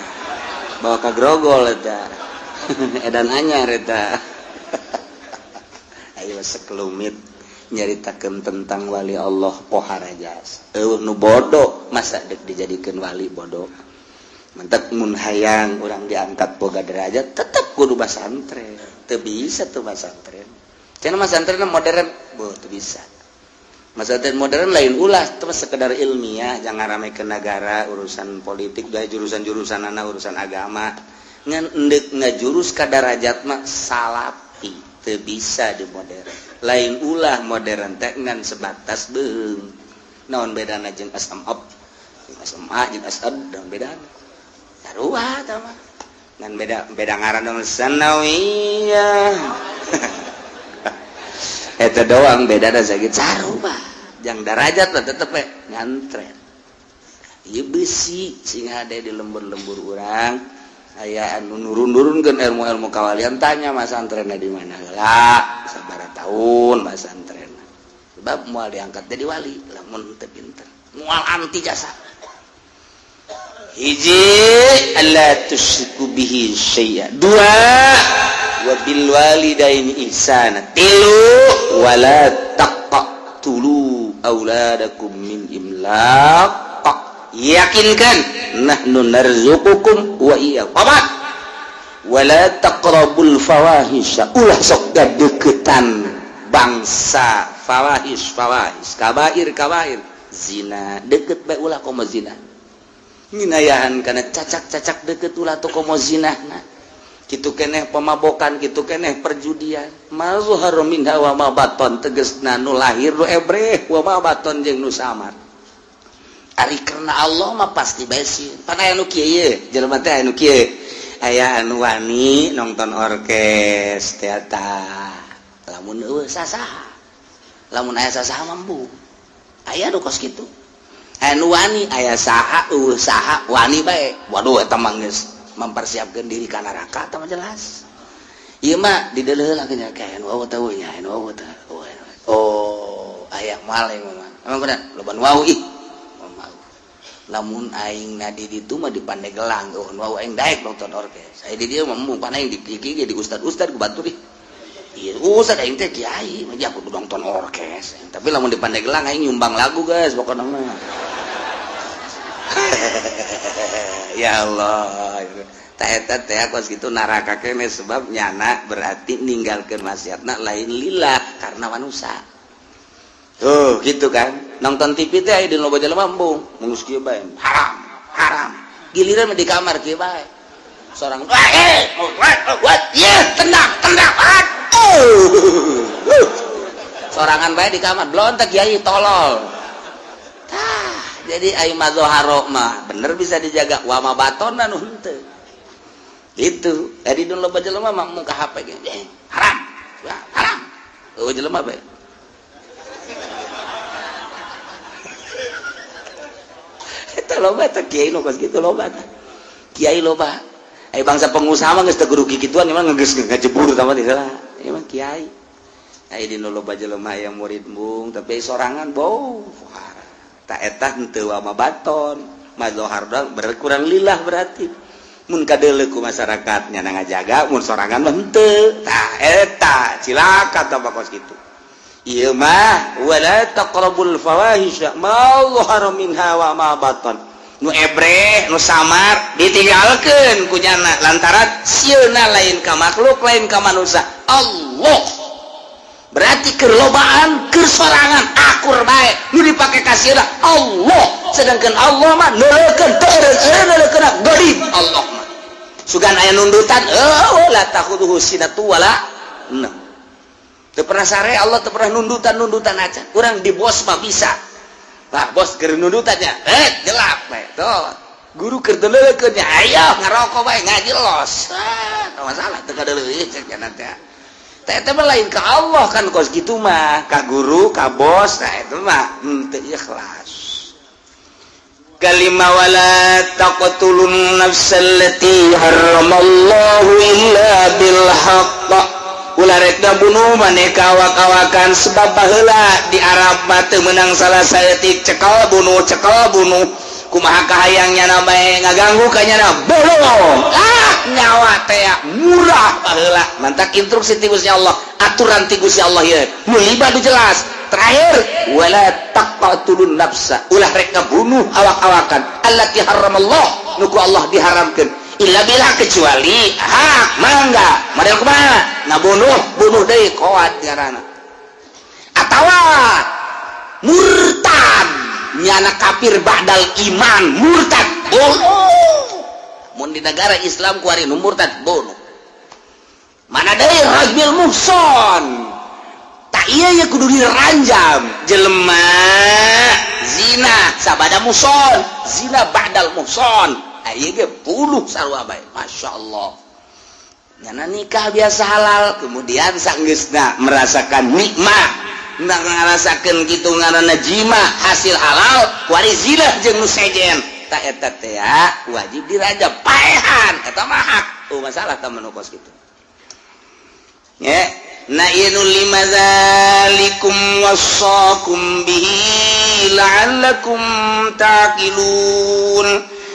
Bawa ka grogol eta. Edan anyar eta. Ayo sekelumit nyaritakeun tentang wali Allah pohara jasa. Eueuh nu bodoh, masa dek dijadikeun wali bodoh. Mentek mun hayang urang diangkat boga derajat, tetep kudu basantren. Teu bisa tuh basantren. Cenah masantren modern, boh teu bisa. Masantren modern lain ulah, terus sekedar ilmiah, jangan rame ke negara, urusan politik, gaya jurusan-jurusan anak urusan agama. Ngan endek ngajurus ka darajat mah salapi, teu bisa di modern. Lain ulah modern teh ngan sebatas beung. Naon bedana jeung SMA? Jeung SMA jeung SN naon bedana? Sarua tah mah. Ngan beda beda ngaran dong, sanawiyah. Eta doang beda da sakit, sarua. Jang darajat lah tetep we ngantren. Ieu besi sing hade di lembur-lembur urang aya anu nurun-nurunkeun ilmu-ilmu kawalian, tanya masantrenna di mana heula, sabaraha tahun masantrenna. Sebab moal diangkat jadi wali lamun teu pinter. Moal anti jasa. Hiji, alla tusyriku bihi syai'a. Dua, wa bil walidaini ihsana. Tilu, wala taqtulu auladakum min imlaq. Yakinkan, nahnu narzuqukum wa iyyakum. Opat, wala taqrabul fawahisha. Ulah sok deketan bangsa fawahish, fawahish, kabair, kabair, zina deket bae ulah, komo zina minayahan karena cacak-cacak deket ulah tuh, komo zina. Nah, kitu keneh pemabokan, kitu keneh perjudian. Ma zahara minha wa ma baton, tegesna nu lahir nu ebreh, wa ma baton jeung nu samar. Ari karena Allah mah pasti bae sieun. Pan aya nu kieu ye, jelema teh aya nu kieu, aya anu wani nonton orkes teater lamun eueuh sasaha, lamun aya sasaha mambu. Aya nu kos kitu, anu wani aya saha eueuh saha wani bae. Waduh, eta mah geus mempersiapkan diri ka neraka, eta mah jelas. Ieu mah dideuleuh lah nya, kayak anu eueuh teh nya, anu eueuh teh. Oh, aya maling mah emang kuda loba nu wau ih. Lamun aing na di ditu mah di Pandeglang, oh nu aing daek nonton orkes. Aya di dieu mah embung, pan aing di di di ustad-ustad ku batur ih. Iya, ustad aing teh kiai, mah kudu nonton orkes. Tapi lamun di Pandeglang aing nyumbang lagu, guys, pokokna mah. Ya Allah. Ta eta teh kos kitu neraka kene, sebab nyana berarti ninggalkeun maksiatna lain lillah, karena manusia. Tuh, gitu kan. Nonton TV teh aya di loba jelema embung, geus kieu bae. Haram, haram. Giliran di kamar kieu bae. Seorang wah, eh, wah, iya, tendang, tendang. Aduh. Sorangan bae di kamar, blontek kiai tolol. Tah, jadi ayo madzoharo mah bener bisa dijaga, wa ma batona nu henteu. Itu, tadi dulu loba jelema mah muka HP ge. Eh, haram. Wah, haram. Eueuh jelema bae. Eta loba teh kiai nu kos kitu, loba teh. Kiai loba. Ai bangsa pengusaha mah geus teu kudu kikituan, emang geus ngajebur tah mah teh salah. Emang kiai. Ai di nu loba jelema aya murid embung, tapi sorangan bau. Tak eta henteu wa ma baton. Madzohar doang berkurang lillah berarti. Mun kadeuleu ku masyarakat nya ngajaga, mun sorangan mah henteu. Tah eta cilaka tah kos kitu. Ieu mah wala taqrabul fawahisha ma zahara minha wa ma batan. Nu ebreh, nu samar ditinggalkeun ku nyana lantaran sieuna lain ka makhluk, lain ka manusia. Allah. Berarti keur lobaan, keur sorangan akur bae. Nu dipake ka sieuna Allah. Sedangkan Allah mah neuleukeun teu neuleukeun gharib Allah mah. Sugan aya nundutan, oh la ta'khuduhu sinatu wala naum. Teu pernah sare Allah, teu pernah nundutan-nundutan aja. Kurang di bos mah bisa. Lah bos keur nundutannya, eh gelap bae. Tuh. Guru keur deuleukeun nya, ayo ngarokok bae ngaji los. Ah, teu masalah teu kadeuleuh cek nya teh. Teh eta mah lain ka Allah kan kos kitu mah, ka guru, ka bos, nah itu mah henteu ikhlas. Kalima, wala taqtulun nafsal lati harramallahu illa bil haqq. Ulah rek bunuh maneh kawak-awakan, sebab baheula di Arab mah teu meunang salah saeutik, cekal bunuh, cekal bunuh. Kumaha kahayang nyana bae ngaganggu ka nyana, bunuh. Ah, Nyawa teh murah baheula. Mantak instruksi ti Gusti Allah, aturan ti Gusti Allah ieu nu lima nu jelas. Terakhir, wala taqtulun nafsa, ulah rek ngabunuh awak-awakan, allati haramallah, nu ku Allah diharamkeun, illa bila, kecuali hak. Mangga model kumaha? Ngabunuh, bunuh deui, koad ngaranna, atawa murtad, nyana kafir ba'dal iman, murtad bunuh. Mun di negara Islam kuari nu murtad bunuh. Mana deui? Rajmil muhson. Tak, iya ya, kudu diranjam. Jelema zina sabada muhson, zina ba'dal muhson, ieu ge bunuh sarua bae. Masya Allah, nyana nikah biasa halal, kemudian sanggeusna merasakan nikmat, nah, ngarasakeun kitu ngaranna jima hasil halal, kuari zina jeung nu sejen, tak eta teh wajib dirajam, paehan. Eta mah hak tuh, masalah tah nu kos kitu ya. Nah, ieu nu lima, zalikum wassakum bihi la'allakum taqilun.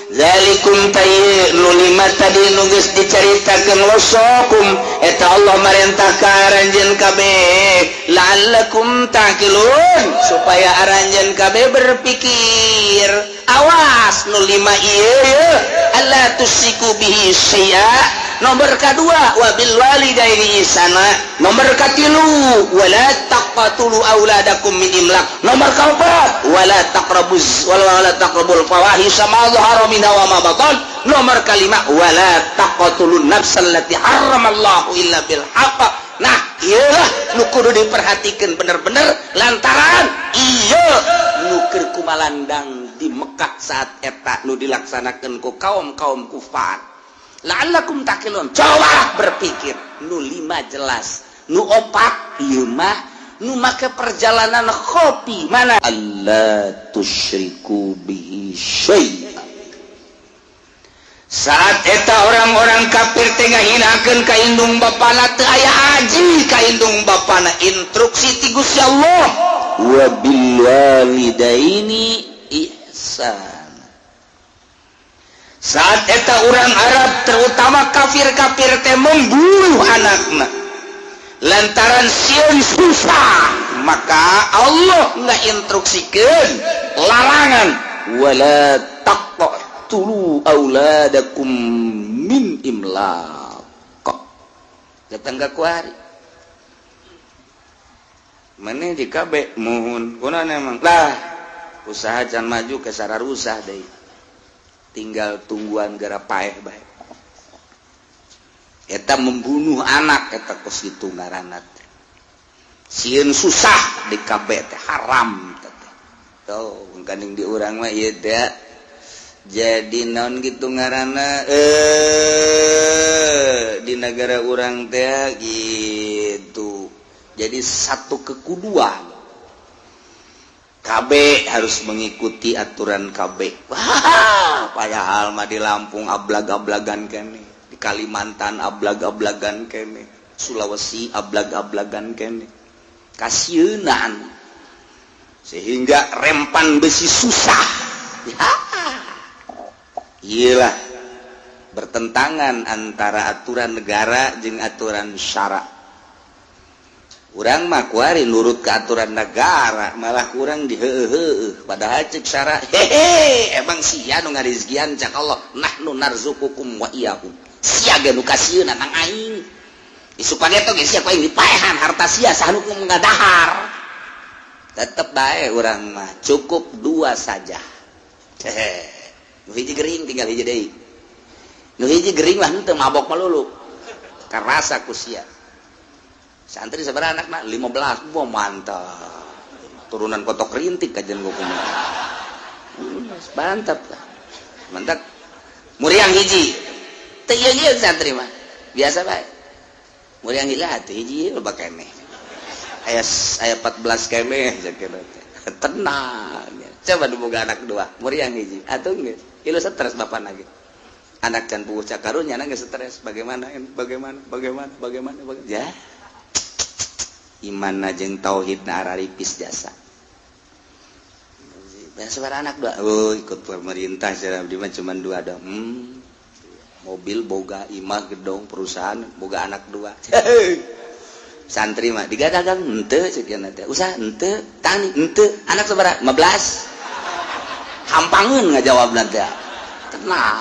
Zalikum tay nu lima tadi nu geus dicaritakeun, wasakum, eta Allah marentah ka aranjeun kabeh, la'allakum taqilun, supaya aranjeun kabeh berpikir. Awas nu lima ieu, alla tusyriku bihi syai'a, nomor kedua wabil walidaini ihsana, nomor katilu wala taqtulu auladakum min imlak, nomor keempat wala taqrabuz wala taqrabul fawahisha ma dhahara minha wa ma batan, nomor kelima wala taqtulun nafsal lati harramallahu illa bil haqq. Nah, iyalah nu kudu diperhatikan bener-bener, lantaran iya nu keur kumalandang di Mekah saat eta nu dilaksanakan ku kaum-kaum kufar. La'allakum taqilun, coba berpikir. Nu lima jelas, nu opat ieu mah nu make perjalanan kopi mana, alla tusyriku bihi syai'a. Saat eta orang-orang kafir teh ngahinakeun ka indung bapana, teu aya aji ka indung bapana, instruksi ti Gusti Allah, wa bil walidaini ihsan. Saat eta orang Arab, terutama kafir-kafir teh membunuh anakna lantaran sieun susah, maka Allah nggak instruksikan larangan, wala taqtulu auladakum min imlaq. Datang ke kuari mana di KB mohon kunaon emang lah usaha can maju ke sararusah deui, tinggal tungguan gara paeh bae. Eta membunuh anak, eta kos kitu ngaranna teh, sieun susah di KB teh haram teh. Tuh gandeng di urang mah ieu teh jadi naon gitu ngaranna, di negara urang teh gitu, jadi satu kekuduan. KB harus mengikuti aturan KB. Wah, padahal mah di Lampung ablag-ablagan kene, di Kalimantan ablag-ablagan kene, Sulawesi ablag-ablagan kene, kasieunan sehingga rempan besi susah ya. Iyalah, bertentangan antara aturan negara jeung aturan syara. Urang mah kuari nurut ke aturan negara, malah kurang di padahal cek syara, hehe, emang sia nu ngarizkian? Cak Allah, nahnu narzuqukum wa iyyahum. Sia ge nu kasieun nang aing. Isu pageto ge sia ku aing dipaehan harta sia, saha nu ngadahar? Tetep bae urang mah cukup dua saja. Hehe, nu hiji gering, tinggal hiji deui. Nu hiji gering lah, henteu mabok melulu, karasa ku sia. Santri sebenarnya anak 15. Wah, mantap, turunan kotok rintik kajian gue kumaha. Mantap lah, mantap. Muriang hiji teu ieu, santri mah biasa bae. Muriang hiji atuh, hiji loba keneh, aya aya 14 keneh, tenang. Coba diboga anak dua, muriang hiji atuh geus ilu stres bapak lagi. Anak can puguh cakarunya geus stres, bagaimana, bagaimana, bagaimana, bagaimana, bagaimana ya. Iman jeung tauhid na araripis jasa. Biasa anak dua, oh, ikut pemerintah, di mah cuma dua dong. Mobil boga, imah, gedong, perusahaan boga, anak dua. Santri mah digadagang henteu, sekian teh usaha henteu, tani henteu, anak sabaraha? 15. Hampangeun ngajawab teh. Tenang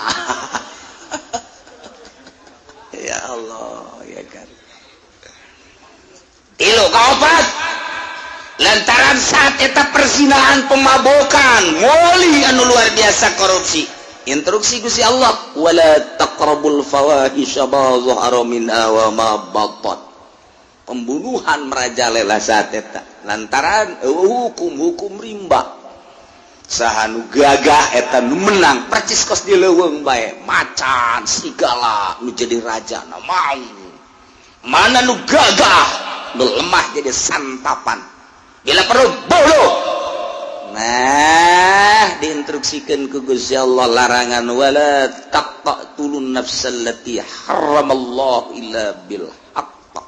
ya Allah, ya kan. Tilu, kaopat, lantaran saat eta perzinahan, pemabokan, moli anu luar biasa, korupsi, instruksi Gusti Allah, wala taqrabul fawahisya ma zahara minha wa ma batan. Pembunuhan merajalela saat eta lantaran hukum-hukum rimba. Saha nu gagah eta nu menang, percis kos di leuweung bae, macan, serigala nu jadi raja. Na mau mana nu gagah, nu lemah jadi santapan, bila perlu bunuh. Nah, diinstruksikan ke Gusti Allah larangan, wala taqtulun nafsal lati harramallahu illa bil haqq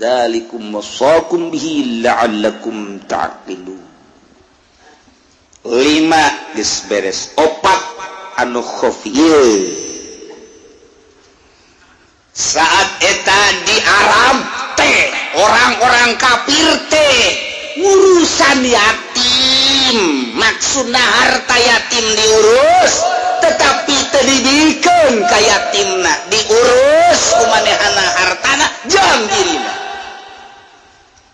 zalikum wasaqum bihi la'allakum ta'qilun. Lima geus beres, opat anu khafiyah. Saat eta di Arab teh orang-orang kafir teh ngurusan yatim, maksudna harta yatim diurus, tetapi teu dibikeun ka yatimna. Diurus ku manehana hartana jang dirina.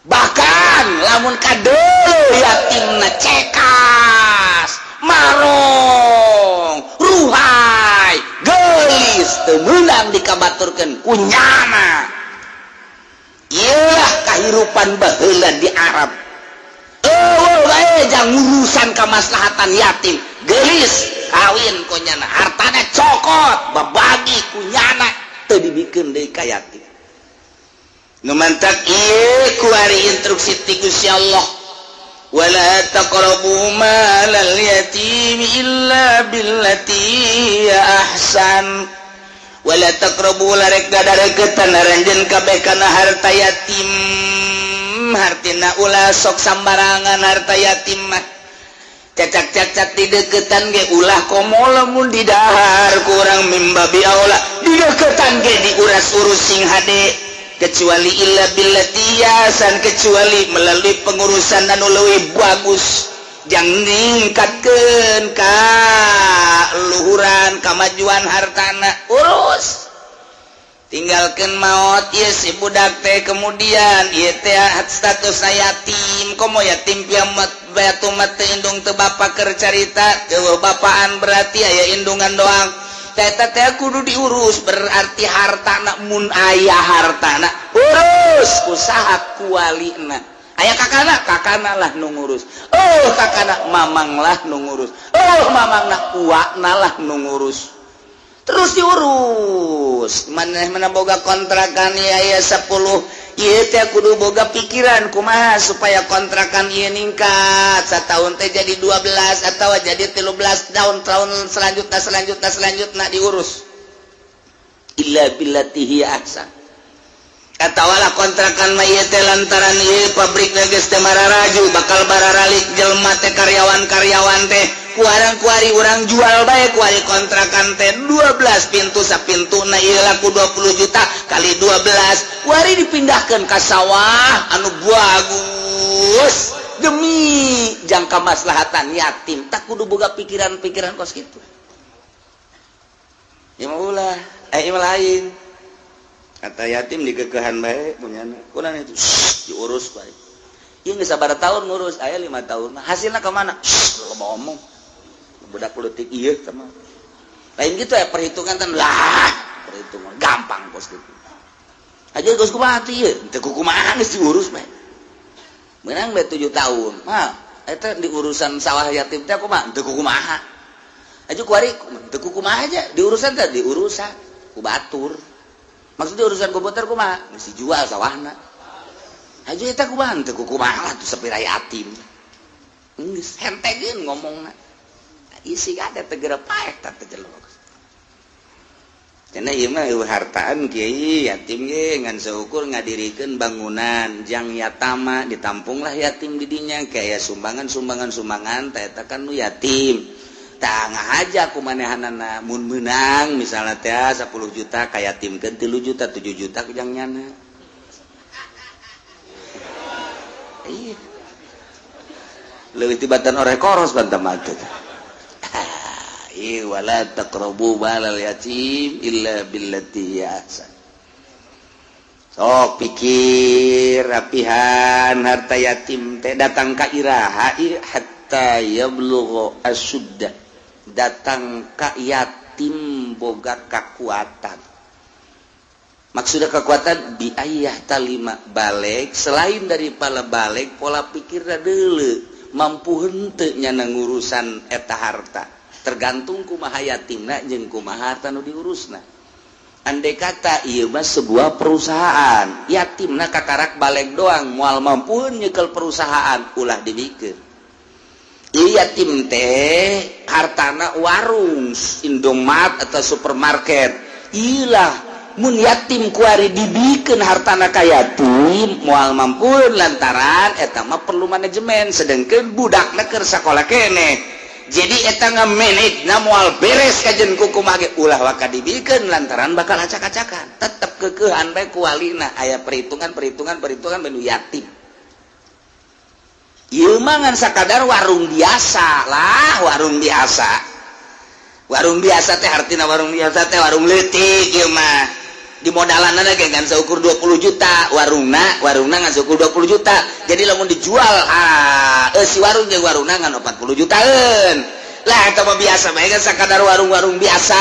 Bahkan lamun kadeuleu yatimna cekas, marong, ruhai, gelis, teu meunang dikabaturkeun kunyana. Iyalah kahirupan baheula di Arab. Eueuh bae jang urusan kamaslahatan yatim. Gelis kawin kunyana, hartana cokot, babagi kunyana, teu dibikeun deui ka yatim. Nu mantak ieu kuari instruksi ti Gusti Allah, wala taqrabu malal yatimi illa billati hiya ahsan. Wala taqrabu, larek dadareketan aranjeun kabeh kana harta yatim. Hartina ulah sok sambarangan. Harta yatim mah cacak-cacak dideketan ge ulah, komo lamun didahar kurang mimbabi aula. Dideketan ge diuras-urus sing hade, kecuali illa billati ahsan, kecuali melalui pengurusan anu leuwih bagus jang ningkatkeun ka luhuran kamajuan hartana. Urus, tinggalkan maut ieu si budak teh, kemudian ieu teh status yatim. Komo yatim piamat batu mate, indung teu bapa, keur carita teu bapaan, berarti aya indungan doang. Teta teh kudu diurus, berarti hartana, mun aya hartana, urus usaha kualina. Aya kakana, kakana lah nu ngurus. Oh, kakana, mamang lah nu ngurus. Oh, mamang lah, uakna lah nu ngurus. Terus diurus. Mana mana boga kontrakan ya, ya 10 ieu teh kudu boga pikiran kumaha supaya kontrakan ieu ningkat setahun teh jadi 12 atau jadi 13 tahun, tahun selanjutnya, selanjutnya, selanjutnya. Diurus illa billati hiya ahsan. Katawalah kontrakan mah ieu teh lantaran ieu pabrik geus teh mararaju, bakal bararalik jelema teh, karyawan-karyawan teh kuarang kuari urang jual bae kuari kontrakan teh 12 pintu, sapintu na ieu laku 20 juta kali 12. Kuari dipindahkan ke sawah anu bagus demi jangka maslahatan yatim. Tak kudu boga pikiran-pikiran kos gitu ya. Mah ulah, eh, mah lain kata yatim dikekehan bae punyana kurang itu. Shh, diurus bae. Ieu geus sabaraha tahun ngurus, aya 5 tahun. Hasilnya kemana? Shh, lo mau ngomong budak politik iya sama lain gitu ya. Perhitungan kan lah, perhitungan gampang bos gitu aja. Geus kumaha atuh ieu teu kumaha, geus diurus bae, menang bae 7 tahun mah. Eta di urusan sawah yatim teh kumaha? Teu kumaha aja kuari, teu kumaha aja diurusan teh, diurusan ku batur. Maksudnya urusan komputer kumaha? Mesti jual sawahna aja. Eta kumaha? Teu kumaha lah tuh, sapira yatim geus hentegeun ngomongna, isi ada tegera paeh teh jelema. Karena ieu mah hartaan kiai yatim ge ngan seukur ngadirikeun bangunan jang yatama, ditampunglah yatim di dinya, kayak sumbangan sumbangan sumbangan teh eta kan nu yatim. Tah, ngahaja ku manehanana, mun meunang misalnya teh 10 juta, ka yatimkeun 3 juta, 7 juta kujang nyana. Iya, leuwih tibatan oreh koros banta mah teh. Iya, wala taqrabu malal yatim illa billati hiya ahsan. Sok pikir rapihan harta yatim teh datang ka iraha? Hatta yablugha asyuddah, datang ka yatim boga kekuatan. Maksudnya kekuatan bi ayah talima, balig. Selain dari pala balig, pola pikir dulu mampu henteu nyana ngurusan eta harta, tergantung kumaha yatimna jeung kumaha harta nu diurusna. Andai kata ieu mah sebuah perusahaan, yatimna kakarak balig doang, moal mampu nyekel perusahaan, ulah dibikeun. Ieu yatim teh hartana warung Indomaret atau supermarket, ilah mun yatim kuari dibikeun hartana ka yatim, moal mampu, lantaran eta mah perlu manajemen, sedangkan budakna keur sakola keneh. Jadi eta nga-manage na moal beres kajen kumaha ge, ulah waka dibikeun, lantaran bakal acak-acakan. Tetep keukeuhan bae ku walina, aya perhitungan, perhitungan, perhitungan benu yatim. Ieu mah ngan sakadar warung biasa lah, warung biasa. Warung biasa teh artina warung biasa teh warung leutik. Ieu mah di modalan ge ngan seukur 20 juta warungna, warungna ngan seukur 20 juta. Jadi lamun dijual, ah eh, si warung jeung warungna ngan 40 jutaan lah. Eta mah biasa bae kan, sakadar warung-warung biasa.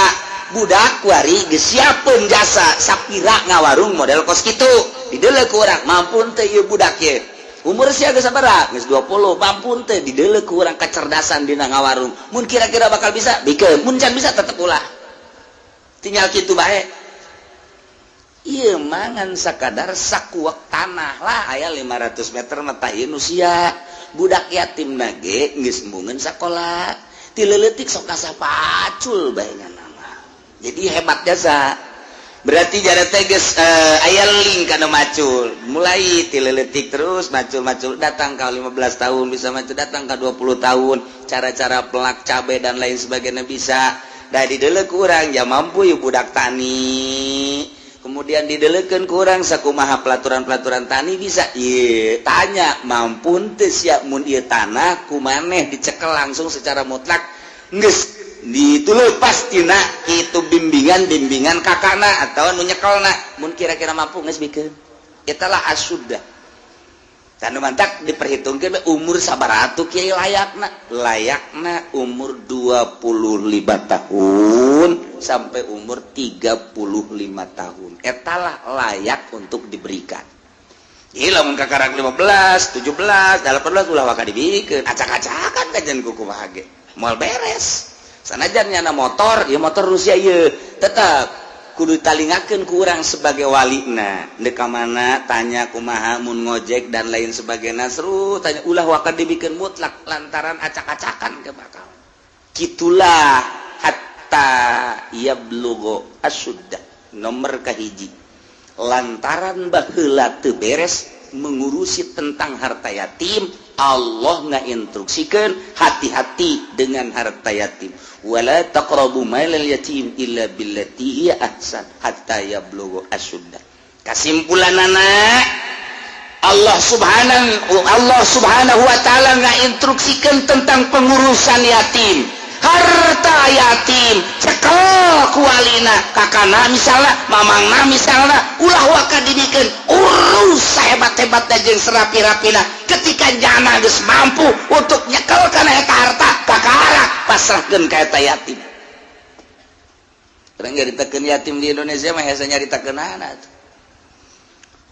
Budak kuari geus siapeun jasa sapira ngawarung model kos kitu, dideuleu ku urang, mampu teu ieu budak ye? Umur sia geus sabaraha? Geus 20. Mampu teu? Dideuleu ku urang kecerdasan dina ngawarung. Mun kira-kira bakal bisa, bikeun. Mun can bisa, tetep ulah, tinggal kitu bae. Ieu mah ngan sakadar sakuak tanah lah, aya 500 meter mah. Tah, ieu nu sia budak yatim ge geus embungeun sakola, ti leutik sok pacul bae nama. Jadi hebat jasa, berarti jara teh geus aya link kana macul. Mulai ti leutik terus macul-macul, datang ka 15 tahun bisa macul, datang ka 20 tahun cara-cara pelak cabe dan lain sebagainya bisa. Da dideuleu ku urang ya, mampu ieu budak tani. Kemudian dideleukeun ku urang sakumaha pelaturan-pelaturan tani bisa. Ieu tanya, mampu teu sia mun ieu tanah ku maneh dicekel langsung secara mutlak, geus ditulepas tina itu bimbingan-bimbingan kakakna atau nu nyekelna? Mun kira-kira mampu, geus bikeun. Itulah asyuddah. Dan mantak diperhitungkan umur sabaraha kiai layakna? Layakna umur 25 tahun sampai umur 35 tahun, etalah layak untuk diberikan. Iya, lamun kakarak 15, 17, 18, ulah waka dibikeun, acak-acakan kajian kuku ge moal beres. Sanajan nyana motor ya, motor Rusia ieu tetap kudu talingakeun ku urang sebagai walina, ndek ka mana, tanya kumaha mun ngojek dan lain sebagainya. Seru tanya, ulah waka dibikin mutlak lantaran acak-acakan ke bakal. Gitulah hatta yablugha asyuddah, nomor kahiji. Lantaran baheula teu beres mengurusi tentang harta yatim, Allah ngainstruksikan hati-hati dengan harta yatim, wala taqrabu malal yatim illa billati hiya ahsan hatta yablugha asyuddah. Kesimpulan anak, Allah Subhanahu wa taala ngainstruksikan tentang pengurusan yatim, harta yatim cekel ku walina, kakana misalnya, mamangna misalnya. Ulah waka dibikeun, urus sahebat-hebatna jeung serapi-rapina. Ketika jana geus mampu untuk nyekel kana eta harta, kakara pasrahkeun ka eta yatim. Urang nyaritakeun yatim di Indonesia mah hese nyaritakeun anak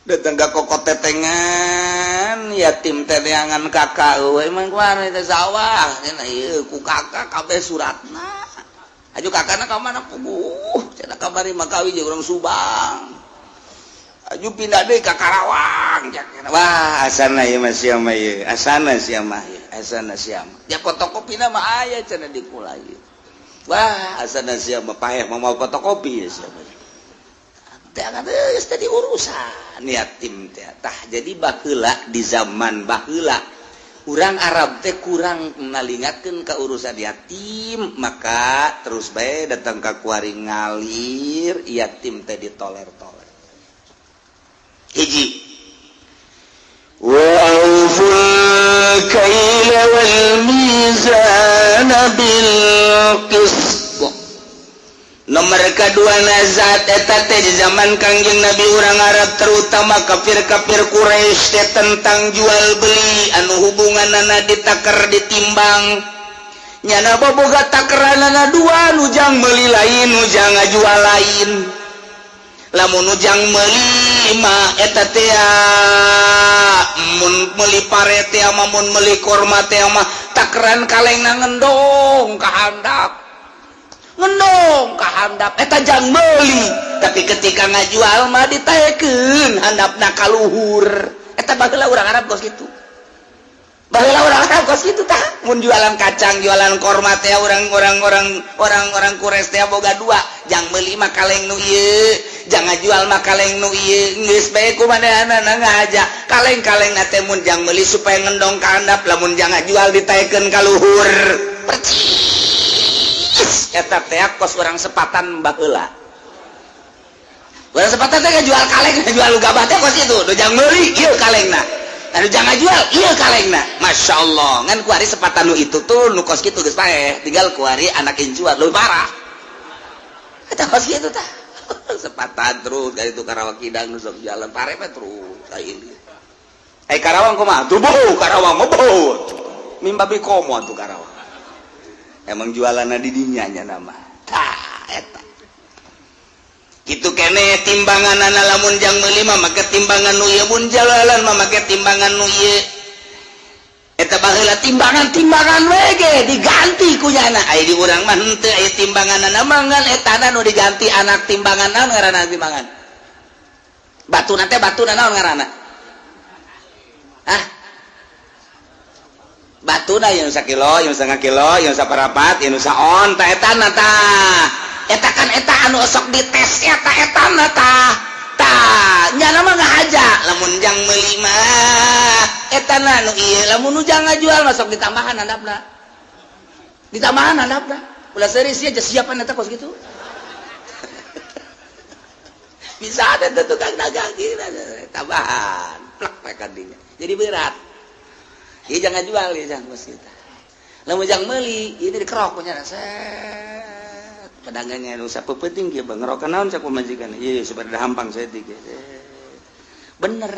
datang ka kokot tetengan yatim teh, neangan kakak euy, emang kumaha teh sawah cenah ieu ku kakak kabeh suratna. Aju kakakna ka mana? Puguh cenah, kamari mah kawin jeung urang Subang, aju pindah deui ka Karawang. Wah, asana ieu mah sia mah ieu, asana sia mah ieu, asana sia mah ya fotokopina mah aya cenah di kula ieu. Wah, asana sia mah paeh mah mau fotokopi ya sia mah teh, geus tadi urusan yatim teh. Tah, jadi baheula, di zaman baheula Urang Arab teh kurang ngalingatkeun ka urusan yatim, maka terus bae datang ka kuari ngalir yatim teh ditoler-toler. Hiji, وأوفوا الكيل والميزان بالقسط. Nomor kedua, nazat eta teh di zaman Kangjeng Nabi urang Arab, terutama kafir-kafir Quraisy teh, tentang jual beli anu hubunganana ditakar, ditimbang, nyana boboga takaranana dua, nu jang meuli lain, nu jang ngajual lain. Lamun nu jang meuli mah eta teh mun meuli pare teh mah, mun meuli korma teh mah, takaran kalengna ngendong ka handap, ngendong ka handap, eta jang meuli. Tapi ketika ngajual mah ditaekeun handapna ka luhur. Eta baheula urang Arab kos kitu, baheula urang Arab kos kitu tah. Mun jualan kacang, jualan korma teh, orang-orang orang orang-orang Quraisy teh boga dua, jang meuli mah kaleng nu ieu, jang ngajual mah kaleng nu ieu. Geus bae ku manehna ngahaja kaleng-kaleng teh mun jang meuli supaya ngendong ka handap, lamun jang ngajual ditaekeun ka luhur percis. Eta teh kos urang Sepatan baheula. Urang Sepatan teh ngajual kaleng, ngajual gabah teh kos itu, nu jang meuli ieu kalengna, anu jang ngajual ieu kalengna. Masya Allah, ngan kuari Sepatan nu itu tuh nu kos kitu geus paeh, tinggal kuari anak incuan leuwih parah. Eta kos kitu tah Sepatan. Terus dari itu Karawang Kidang nu sok jalan pare mah terus lain. Eh, Karawang kumaha tuh? Bau Karawang mah bau mimbabi komo tuh Karawang. Emang jualanna di dinya nya nama tah eta gitu kene. Timbangan lamun jang meuli mah make timbangan nu ieu, mun jualan mah make timbangan nu ieu. Eta baheula timbangan-timbangan we ge diganti ku nyana. Aya di urang mah henteu aya timbanganna mah, ngan etana nu diganti anak timbangan. Naon ngaranna timbangan? Batuna teh, batuna naon ngaranna? Ah, batuna yang sakilo, yang setengah kilo, yang saparapat, yang saon. Ta etana tah, eta kan eta anu sok dites eta, etana tah. Tah nyana mah ngahaja lamun jang meuli mah etana nu ieu, lamun nu jang ngajual mah sok ditambahan handapna, ditambahan handapna. Ulah serius ya, siapan eta kos gitu. Bisa ada tuh tukang dagang gitu tambahan plak mereka dinya jadi berat. Ya jangan jual ya, jangan kos kita. Lamun jang meuli ini dikerok punya set pedagangnya nu sapepeting kieu, bang, ngerok naon cak pamajikan ieu supaya hampang saeutik. Bener,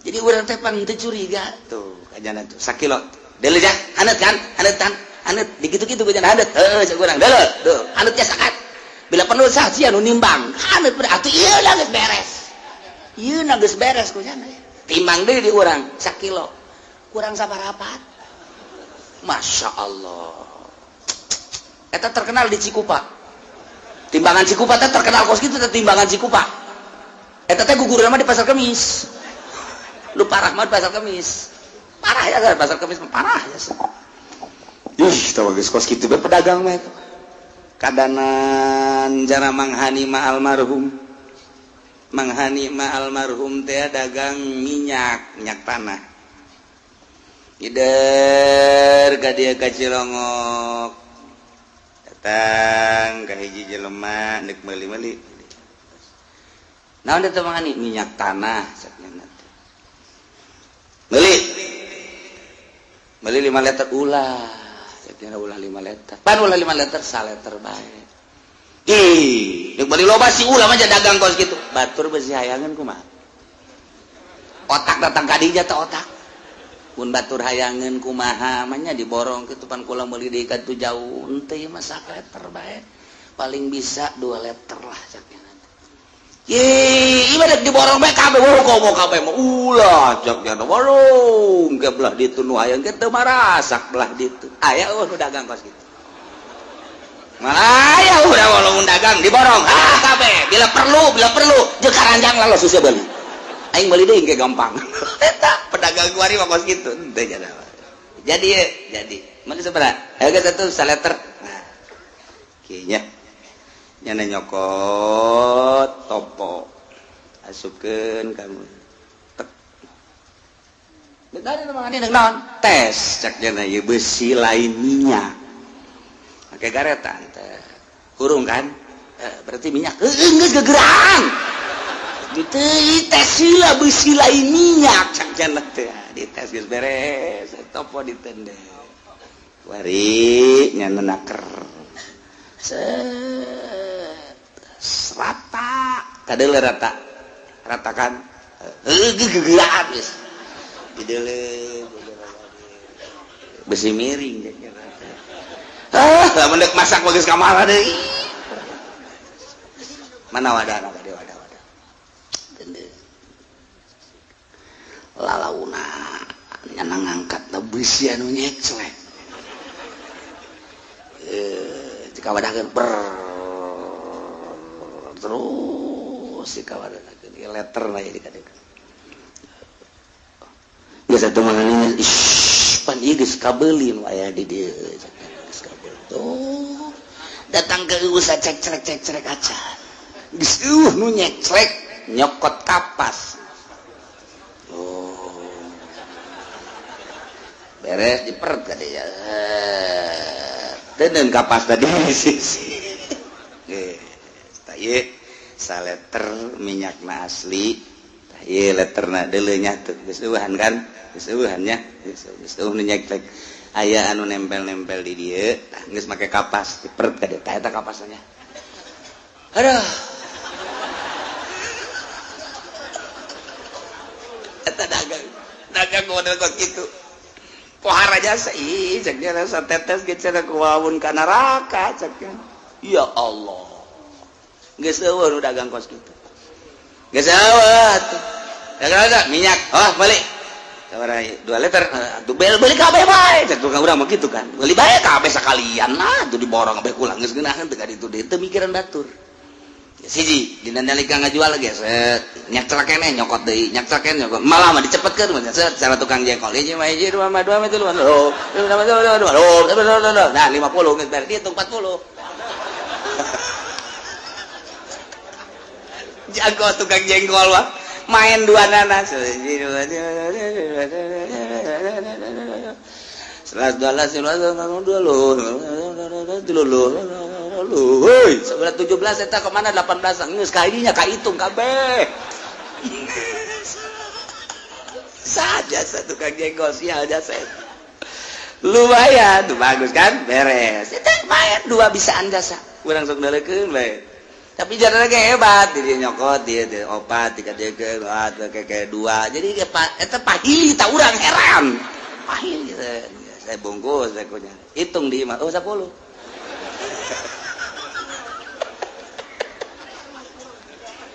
jadi urang teh pan teu curiga tuh kajana tuh sakilo deuleu ja haneut kan, haneut kan, haneut dikitu-kitu kajana haneut heuh cak urang deuleu tuh haneutnya sakat bila perlu sah sia nu nimbang haneut atuh ieu lah geus beres, ieu na geus beres ku nya. Timbang deui di urang sakilo kurang saparapat. Masya Allah, eta terkenal di Cikupa, timbangan Cikupa teh terkenal kos kitu teh. Timbangan Cikupa eta teh gugur mah di Pasar Kemis. Lu parah mah di Pasar Kemis, parah ya kan? Pasar Kemis parah ya. Ih, tahu geus kos kitu pedagang mah. Kadanan jara Mang Hani mah, almarhum Mang Hani mah, almarhum teh dagang minyak, minyak tanah. Ngider ka dieu ka Cilongok, datang ka hiji jelema nek meuli-meuli. Naon eta, Mang Hani? Minyak tanah cek. Meuli, meuli 5 liter. Ulah cek, ulah 5 liter pan, ulah 5 liter, saliter bae. Ih, nek meuli loba sih ulah mah dagang kos gitu. Batur besi hayangan kumaha? Otak datang ka dinya teh otak. Mun batur hayangan kumaha mah nya diborong kitu pan, kula meuli deui ka tu jauh henteu mah liter bae. Paling bisa 2 liter lah cak. Ye, ibarat diborong bae kabeh, wah komo kabeh mah ulah cak nya, warung ke belah ditu nu hayang ke teu marasak belah ditu. Aya eueuh nu dagang kos kitu. Malah aya udah walaupun dagang diborong ah kabeh, bila perlu, bila perlu jeung karanjang lalu susah beli. Aing beli deui ge gampang. Eta pedagang kuari mah kos kitu henteu jadi. Jadi jadi. Mana sabaraha? Harga satu saliter. Nah. Kieu nyana nyokot topo asupkeun kamu tek. Dari Mang Hani naon? Tes cek cenah ieu besi lain minyak. Make garetan teh. Hurung kan? Berarti minyak. Heueuh geus gegeraan. Gitu tes heula besi lain minyak cek cenah teh. Dites geus beres, topo ditende. Wari nya naker. Set rata, kadeule rata. Ratakan. Heueuh gegeraan geus. Dideule besi miring cek cenah teh. Ah, lamun deuk masak bagus ka mana deui. Mana wadana wadah wadah wadah. Dende. Lalauna nyana ngangkat na besi anu nyeclek. Dikawadahkeun ber terus dikawadahkeun ieu letter na ieu dikadekeun. Geus atuh mangani ish pan ieu geus kabeuli nu aya di dieu geus kabeuli. Tuh datang ke usaha cek-cek cek-cek acan. Geus eueuh nu nyeclek nyokot kapas. Oh. Beres diperet ka dieu. Teuneun kapas tadi sisi. Geus tah ieu saleter minyakna asli. Tah ieu letterna deuleu nya teu geus eueuhan kan? Geus eueuhan nya. Geus eueuh nu nyeklek. Aya anu nempel-nempel di dieu, tah geus make kapas diperet ka dieu. Tah eta kapasna nya. Aduh. Eta dagang. Dagang model kok kitu. Pohara jasa ih cek dia rasa tetes ge cenah kuawun ka neraka cek dia. Ya Allah. Geus eueuh nu dagang kos kitu. Geus eueuh atuh. Dagang ada minyak. Oh, beli. Sabaraha 2 liter. Atuh bel beli kabeh bae. Cek tukang urang mah kitu kan. Beli bae kabeh sakalian lah atuh diborong kabeh kulang geus geunaheun teu ka ditu deui teu mikiran batur. Siji dina nalika ngajual ge set nyak keneh nyokot deui nyak keneh nyokot malah mah dicepetkeun mah set cara tukang jengkol hiji mah hiji dua mah dua mah tilu mah lo dua mah dua dua lo dua dua nah 50 geus beres dihitung 40 jago tukang jengkol mah main dua nanas hiji dua sebelas dua belas dua dua dua hoi sebelas 17 eta kemana 18 geus ka dinya kahitung kabeh saja satu tukang jengkol sial jasa lumayan tuh bagus kan beres itu lumayan dua bisaan jasa urang sok daleukeun bae tapi jalan lagi hebat dia nyokot dia opat tiga tiga dua kayak dua jadi eta pahili tak urang heran pahili saya bungkus saya kunya hitung di oh 10.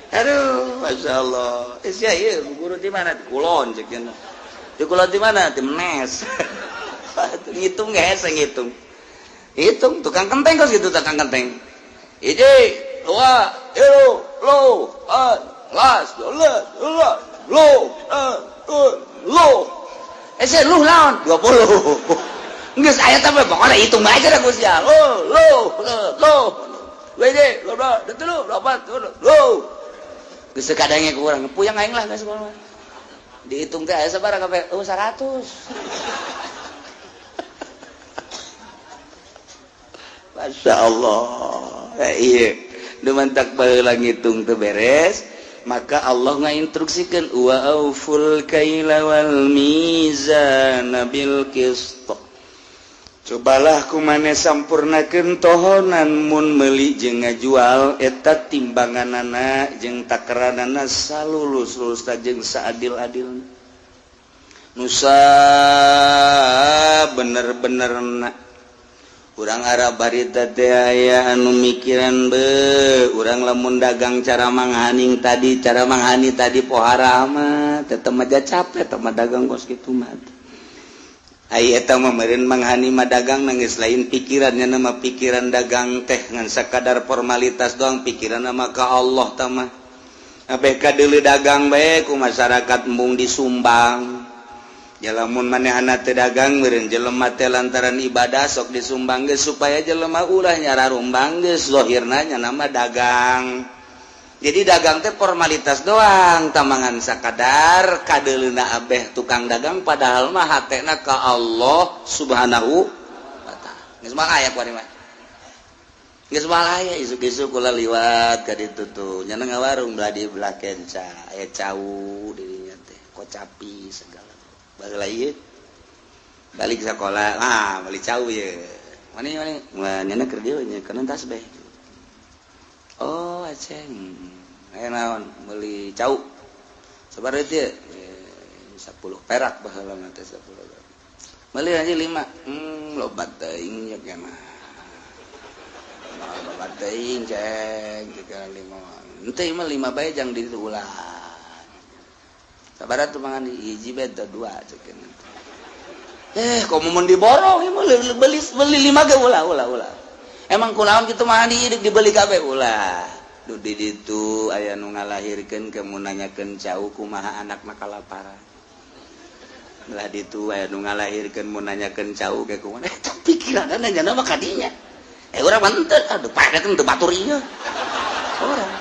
Aduh, masya Allah. Sia ieu guru di mana? Di Kulon cek cenah. Di Kulon di mana? Di Menes. Ngitung ge hese ngitung. Hitung tukang kenteng kos gitu tukang kenteng. Hiji, dua, tilu, lo, empat, las, dua, dua, lo, lo. Eh, lu lawan 20. Geus aya teh pokona hitung aja dah geus ya. Lo, lo, lo. Wede, lo, lo, tilu, opat, lo. Geus kadangnya kurang, puyang aing lah geus mah. Dihitung teh aya sabaraha kabeh? Oh, 100. Masya Allah. Iya, nu mantak baheula ngitung teu beres, maka Allah ngainstruksikeun wa auful kaila wal mizana bil qist. Cobalah kumane sampurnakeun tohonan mun meuli jeung ngajual eta timbanganana jeung takaranana salulus-lulus jeung saadil-adilna. Nusa bener-bener urang Arab barita teh aya anu mikiran be urang lamun dagang cara manghaning tadi cara manghani tadi pohara mah tetep aja capek tetep dagang kos kitu mah. Ai eta mah meureun manghani mah dagang nangis lain pikirannya nama pikiran dagang teh ngan sakadar formalitas doang pikiran nama ka Allah tah mah. Abeh kadeuleu dagang bae ku masyarakat embung disumbang. Ya lamun manehna teu dagang meureun jelema teh lantaran ibadah sok disumbang geus supaya jelema ulah nyararumbang geus zahirna nya nama dagang. Jadi dagang teh formalitas doang, tamangan sakadar kadeleuna abeh tukang dagang, padahal mah hatena ka Allah Subhanahu wa taala. Geus mah aya kuari mah. Geus mah aya isuk-isuk kula liwat ka ditu tuh. Nya ngawarung belah di belah kenca, aya cau dirinya teh, kocapi segala. Baheula ieu balik sekolah, ah balik cau ye. Mana mana? Wah, nyana keur dieu nya kana tasbih. Oh, aceng. Aya naon meuli cau. Sabar ieu 10 perak baheula mah teh 10 perak. Meuli aja 5. Loba teuing nya mah. Loba teuing ceng tiga 5. Henteu mah 5 bae jang di ditu ulah. Sabar atuh mangan hiji bae teh 2 cek. Kok mun diborong ieu mah beli beli 5 ge ulah ulah ulah. Emang kunaon kitu mah dibeli kabeh ulah. Duh di ditu aya nu ngalahirkeun ke mun nanyakeun cau kumaha anakna kalaparan. Lah ditu aya nu ngalahirkeun mun nanyakeun cau ke kumaha. Eta pikiranna nyana mah kadinya. Urang mah henteu, aduh pae teh batur ieu. Urang.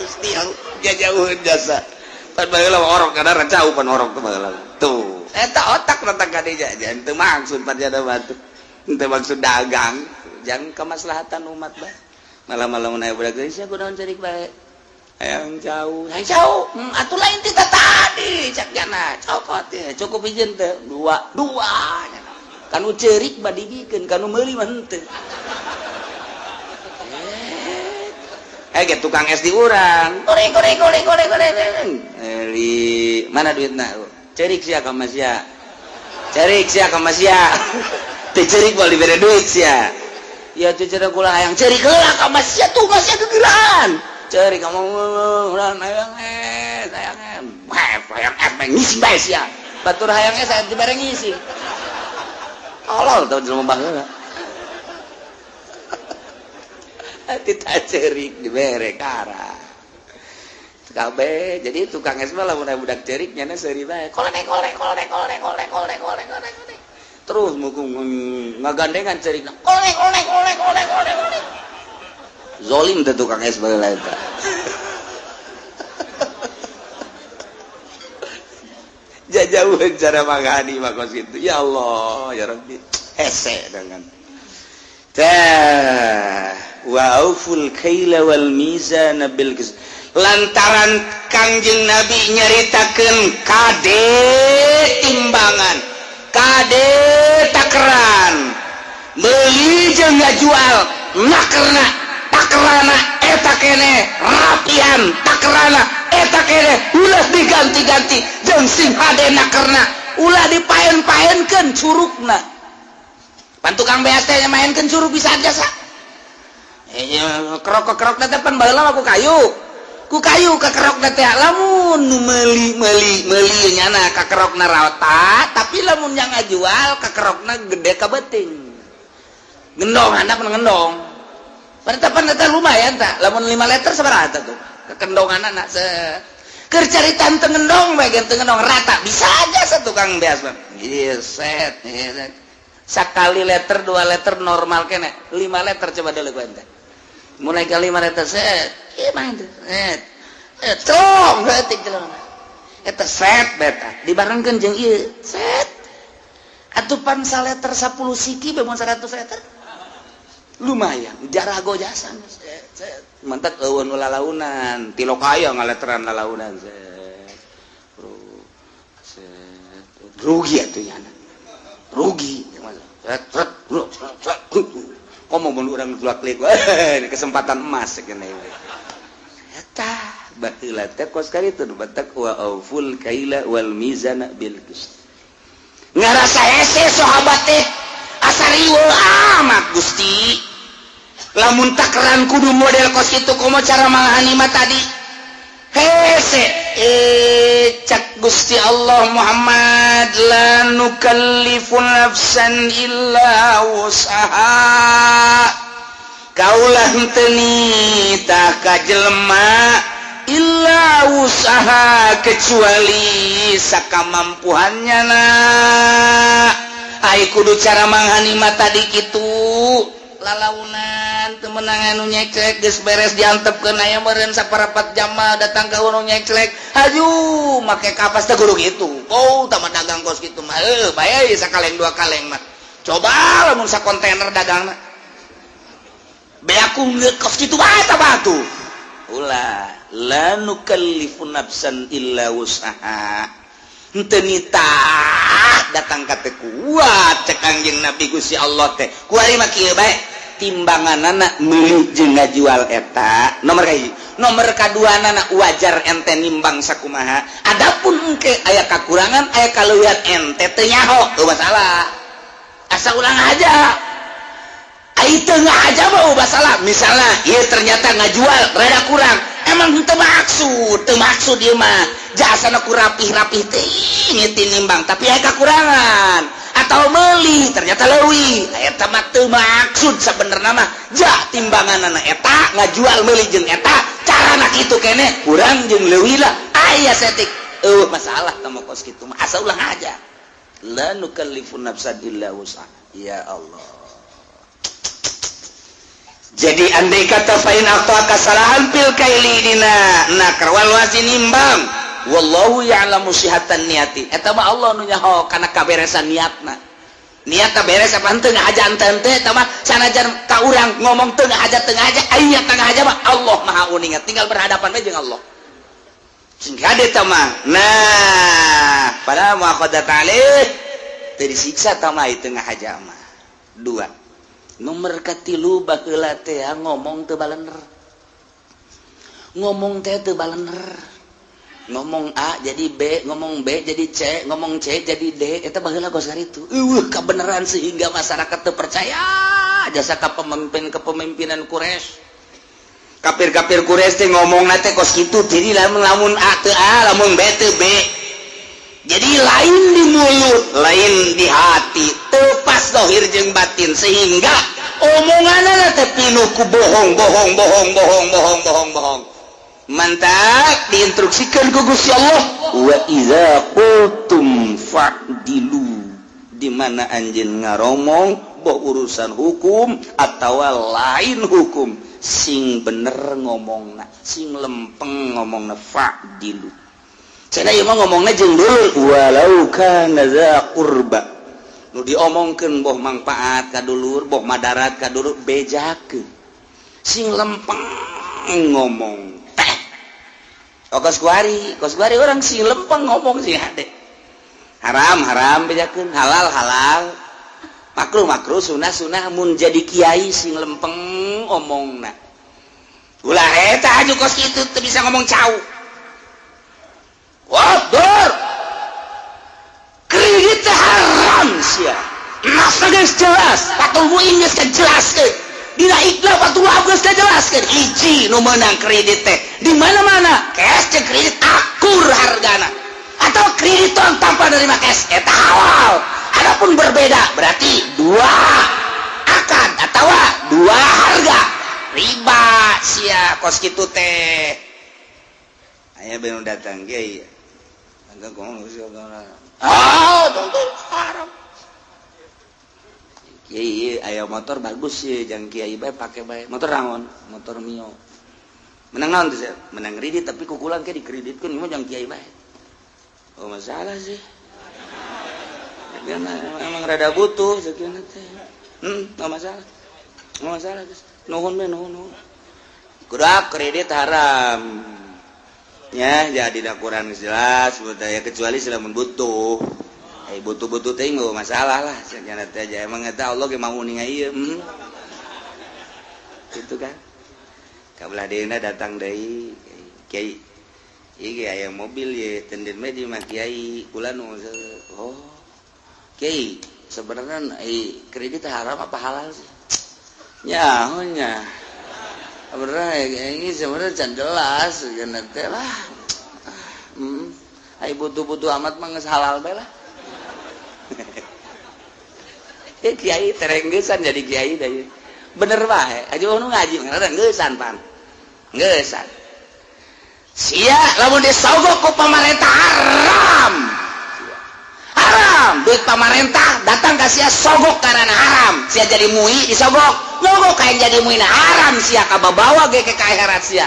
Gusti jajauheun jasa. Pan baheula orok kada cau pan orok teh baheula. Tuh, eta otak otak kadinya. Jangan teu maksud pan jada batu. Ente maksud dagang jangan kemaslahatan umat bah malam-malam naik budak geus kunaon cerik bae hayang jauh hayang jauh atuh lain ti tadi cak jana cokot ya cukup izin teh dua dua kanu cerik mah dibikeun kanu meuli mah henteu ge tukang es di urang goreng goreng goreng goreng goreng li mana duitna cerik sia ka mas sia cerik sia ka mas sia teu cerik moal dibere duit sia ya teu cerik kula hayang cerik heula ka mas sia tuh mas sia gegeran cerik ka urang hayang es hayang es hayang es mah ngising bae sia batur hayang es aya dibere ngising tolol tau jelema baheula tita cerik dibere kara kabeh. Jadi tukang es mah lamun budak cerik nyana seuri bae kolek kolek kolek kolek kolek kolek kolek kolek terus muku ngagandengan cerik kolek kolek kolek kolek kolek kolek zolim teh tukang es baheula eta. Jajauheun cara manghani mah kos kitu. Ya Allah ya Rabbi hese dengan tah wa auful kaila wal mizana bil qist. Lantaran Kangjeng Nabi nyaritakeun kade timbangan kade takeran meuli jeung ngajual nakerna takerana eta kene rapian takerana eta kene ulah diganti-ganti jeung sing hade nakerna ulah dipaen-paenkeun curugna. Pan tukang beas teh mainkeun curug bisa jasa. Kerok-kerok teh pan baheula mah ku kayu. Ku kayu kakerokna teh lamun nu meuli meuli meuli nyana kakerokna rata, tapi lamun yang ngajual kakerokna gede ka beuting. Gendong handap ngendong. Pan eta pan eta lumayan tak lamun 5 liter sabaraha tuh. Kekendonganna se keur caritan teu ngendong bae teu ngendong rata bisa aja satukang beas mah. Ieu set sakali liter 2 liter normal kene 5 liter coba deuleu ku ente. Mulai ke 5 liter set ieu mah set celong leutik celong eta set beta dibarengkeun jeung ieu set atuh pan saliter 10 siki bae mun 100 liter lumayan jarago jasa set set mantak eueun lalaunan tilokaya ngaleteran lalaunan set bro set rugi atuh nyana rugi set set bro set komo mun urang dua klik kesempatan emas kene eta baheula teh kos kali itu batak wa auful kaila wal mizana bil qist. Ngarasa hese sahabat teh asa riweuh amat Gusti lamun takeran kudu model kos kitu komo cara manghani mah tadi hese cak Gusti Allah Muhammad la nukallifu nafsan illa wus'aha kaulah henteu nitah ka jelema illa wus'aha kecuali sakamampuhannya na ai kudu cara manghani mah tadi kitu lalaunan teu Menang anu nyeklek geus beres diantepkeun, aya meureun saparapat jam mah datang ka nu nyeklek, haju make kapas teh kudu kitu. Oh, tama dagang kos kitu mah heuh bae, sakaleng dua kaleng mah. Coba lamun sakontainer dagangna beaku kos kitu bae tah batu. Ulah, la nukallifu nafsan illa wus'aha. Henteu nitah datang ka teu kuat cek Kangjeng Nabi, Gusti Allah teh. Kuari mah kieu bae timbanganana meuli jeung ngajual eta nomor kahiji, nomor kaduanana wajar ente nimbang sakumaha. Adapun engke aya kakurangan, aya kaleuwihan, ente teu nyaho, teu masalah, asa ulang aja. Ai teu ngahaja mah masalah. Misalnya ieu ternyata ngajual rada kurang, emang teu maksud, teu maksud ieu mah, jasana ku rapih-rapih teuing nimbang, tapi aya kakurangan, atau meuli ternyata leuwih, eta mah teu maksud sabenerna mah. Ja timbanganana eta ngajual meuli jeung eta carana kitu kene kurang jeung leuwih lah aya setik, eueuh masalah tah kos kitu mah, asa ulah aja. La nukallifu nafsan illa wus'aha. Ya Allah, jadi andai kata fa in akhta kasalahan fil kaili dina nakar wal wazni nimbang, wallahu ya'lamu sihatan niati. Eta mah Allah nu nyaho kana kaberesan niatna. Niatna beres apa henteu, ngahaja henteu, eta mah sanajan ka urang ngomong teu ngahaja, teu ngahaja, aya teu ngahaja mah Allah Maha Uninga, tinggal berhadapan we jeung Allah. Sing kade eta mah. Nah, pada muakhadat alaih teu disiksa ta mah itu ngahaja mah. Dua. Nomor katilu, baheula teh ngomong teu balener, ngomong teh teu balener, ngomong A jadi B, ngomong B jadi C, ngomong C jadi D. Eta baheula kos kitu eueuh kabeneran sehingga masyarakat teu percaya jasa ka pemimpin, kepemimpinan Quraisy. Kafir-kafir Quraisy teh ngomong teh kos kitu. Jadi lamun lamun A teu A, lamun B teu B, jadi lain di mulut, lain di hati, tepas dohir jeung batin, sehingga omongan teh pinuh ku bohong, bohong, bohong, bohong, bohong, bohong, bohong. Mantap diinstruksikan ku Gusti Allah, wa idza qultum fa'dilu. Di mana anjeun ngaromong, boh urusan hukum atau lain hukum, sing bener ngomongna, sing lempeng ngomongna, fa'dilu. Cenah ieu mah ngomongna jeung dulur, walau kana dza qurba. Nu diomongkeun boh mangpaat ka dulur, boh madarat ka dulur, bejakeun sing lempeng ngomong teh. Oh, kos kuari, kos kuari orang sing lempeng ngomong sing hade. Haram haram bejakeun, halal halal, makruh makruh, sunah sunah. Mun jadi kiai sing lempeng omongna. Ulah eta aju kos kitu teu bisa ngomong cau. Wah, dor. Kredit haram sia. Nasa geus jelas, Fathul Muin geus jelaskeun. Dina Iqna Fathul Wahab geus jelaskeun. Hiji nu meunang kredit teh. Di mana-mana cash jeung kredit akur hargana. Atau kredit tanpa nerima cash eta halal. Adapun berbeda berarti dua akad atau dua harga. Riba sia kos kitu teh. Aya belum datang kiai. Ah, haram. Kiai, aya motor bagus sih, jangan kiai bae pake bae. Motor naon? Motor Mio. Menang naon tuh? Menang kredit, tapi kukulan ke dikreditkeun mah jangan kiai bae. Oh, masalah sih. Karena emang rada butuh sekian teh. Nggak masalah. Nggak masalah, guys. Nuhun be, nuhun, nuhun. Kudu kredit haram. Ya, jadi dakuran jelas budaya kecuali selama butuh. Eh, butuh-butuh teh nggak masalah lah. Sekian teh aja emang eta Allah ge mau ninga ieu. Gitu kan. Kabelah dieuna datang deui kiai. Ieu aya mobil ye tenden mah di mah kiai kula nu. Oh. Kiai, sebenarnya kredit haram apa halal sih? Ya, nya. Sebenarnya ini sebenarnya can jelas teh lah. Ai butuh-butuh amat mah geus halal bae lah. Eh, kiai terenggesan jadi kiai dah. Bener bae, aja nu ngaji ngeusan pan. Ngeusan. Sia lamun disogok ku pamarentah haram. Haram. Haram duit pamarentah datang ka sia, sogok karena haram. Sia jadi MUI disogok, nyogok kayak jadi MUI na haram. Sia kababawa ge ke akhirat. Sia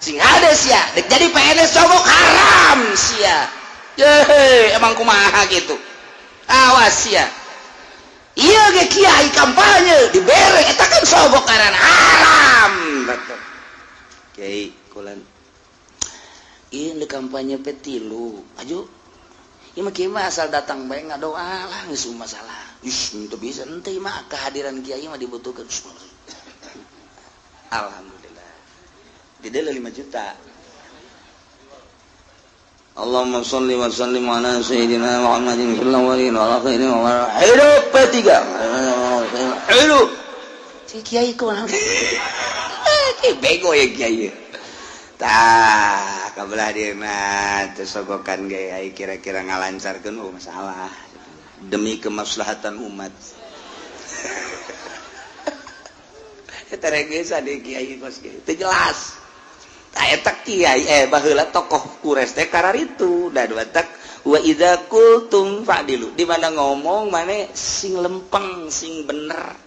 sing hade, sia dek jadi PNS sogok haram sia. Yehe, emang kumaha gitu? Awas sia. Iya ge kiai kampanye dibere eta kan sogok karena haram. Betul. Kiai kulan. Iya, di kampanye P3 aju. Iya mah, kiai mah asal datang bae ngadoa lah, geus masalah. Ih, itu bisa ente mah, kehadiran kiai mah dibutuhkan. Alhamdulillah. Di 5 juta. Allahumma sholli wa sallim ala sayyidina Muhammadin fil awwalin wal akhirin wa hidup P3, hidup. Si kiai kumaha? Eh, bego ya kiai. Tah, kabelah dia mah teu sogokan ge ai kira-kira ngalancarkeun, oh masalah demi kemaslahatan umat. Eta regesa di kiai kos kiai. Teu jelas. Tah, eta kiai, eh, baheula tokoh Quraisy teh kararitu da tak wa idza qultum fa'dilu. Di mana ngomong mana sing lempeng, sing bener.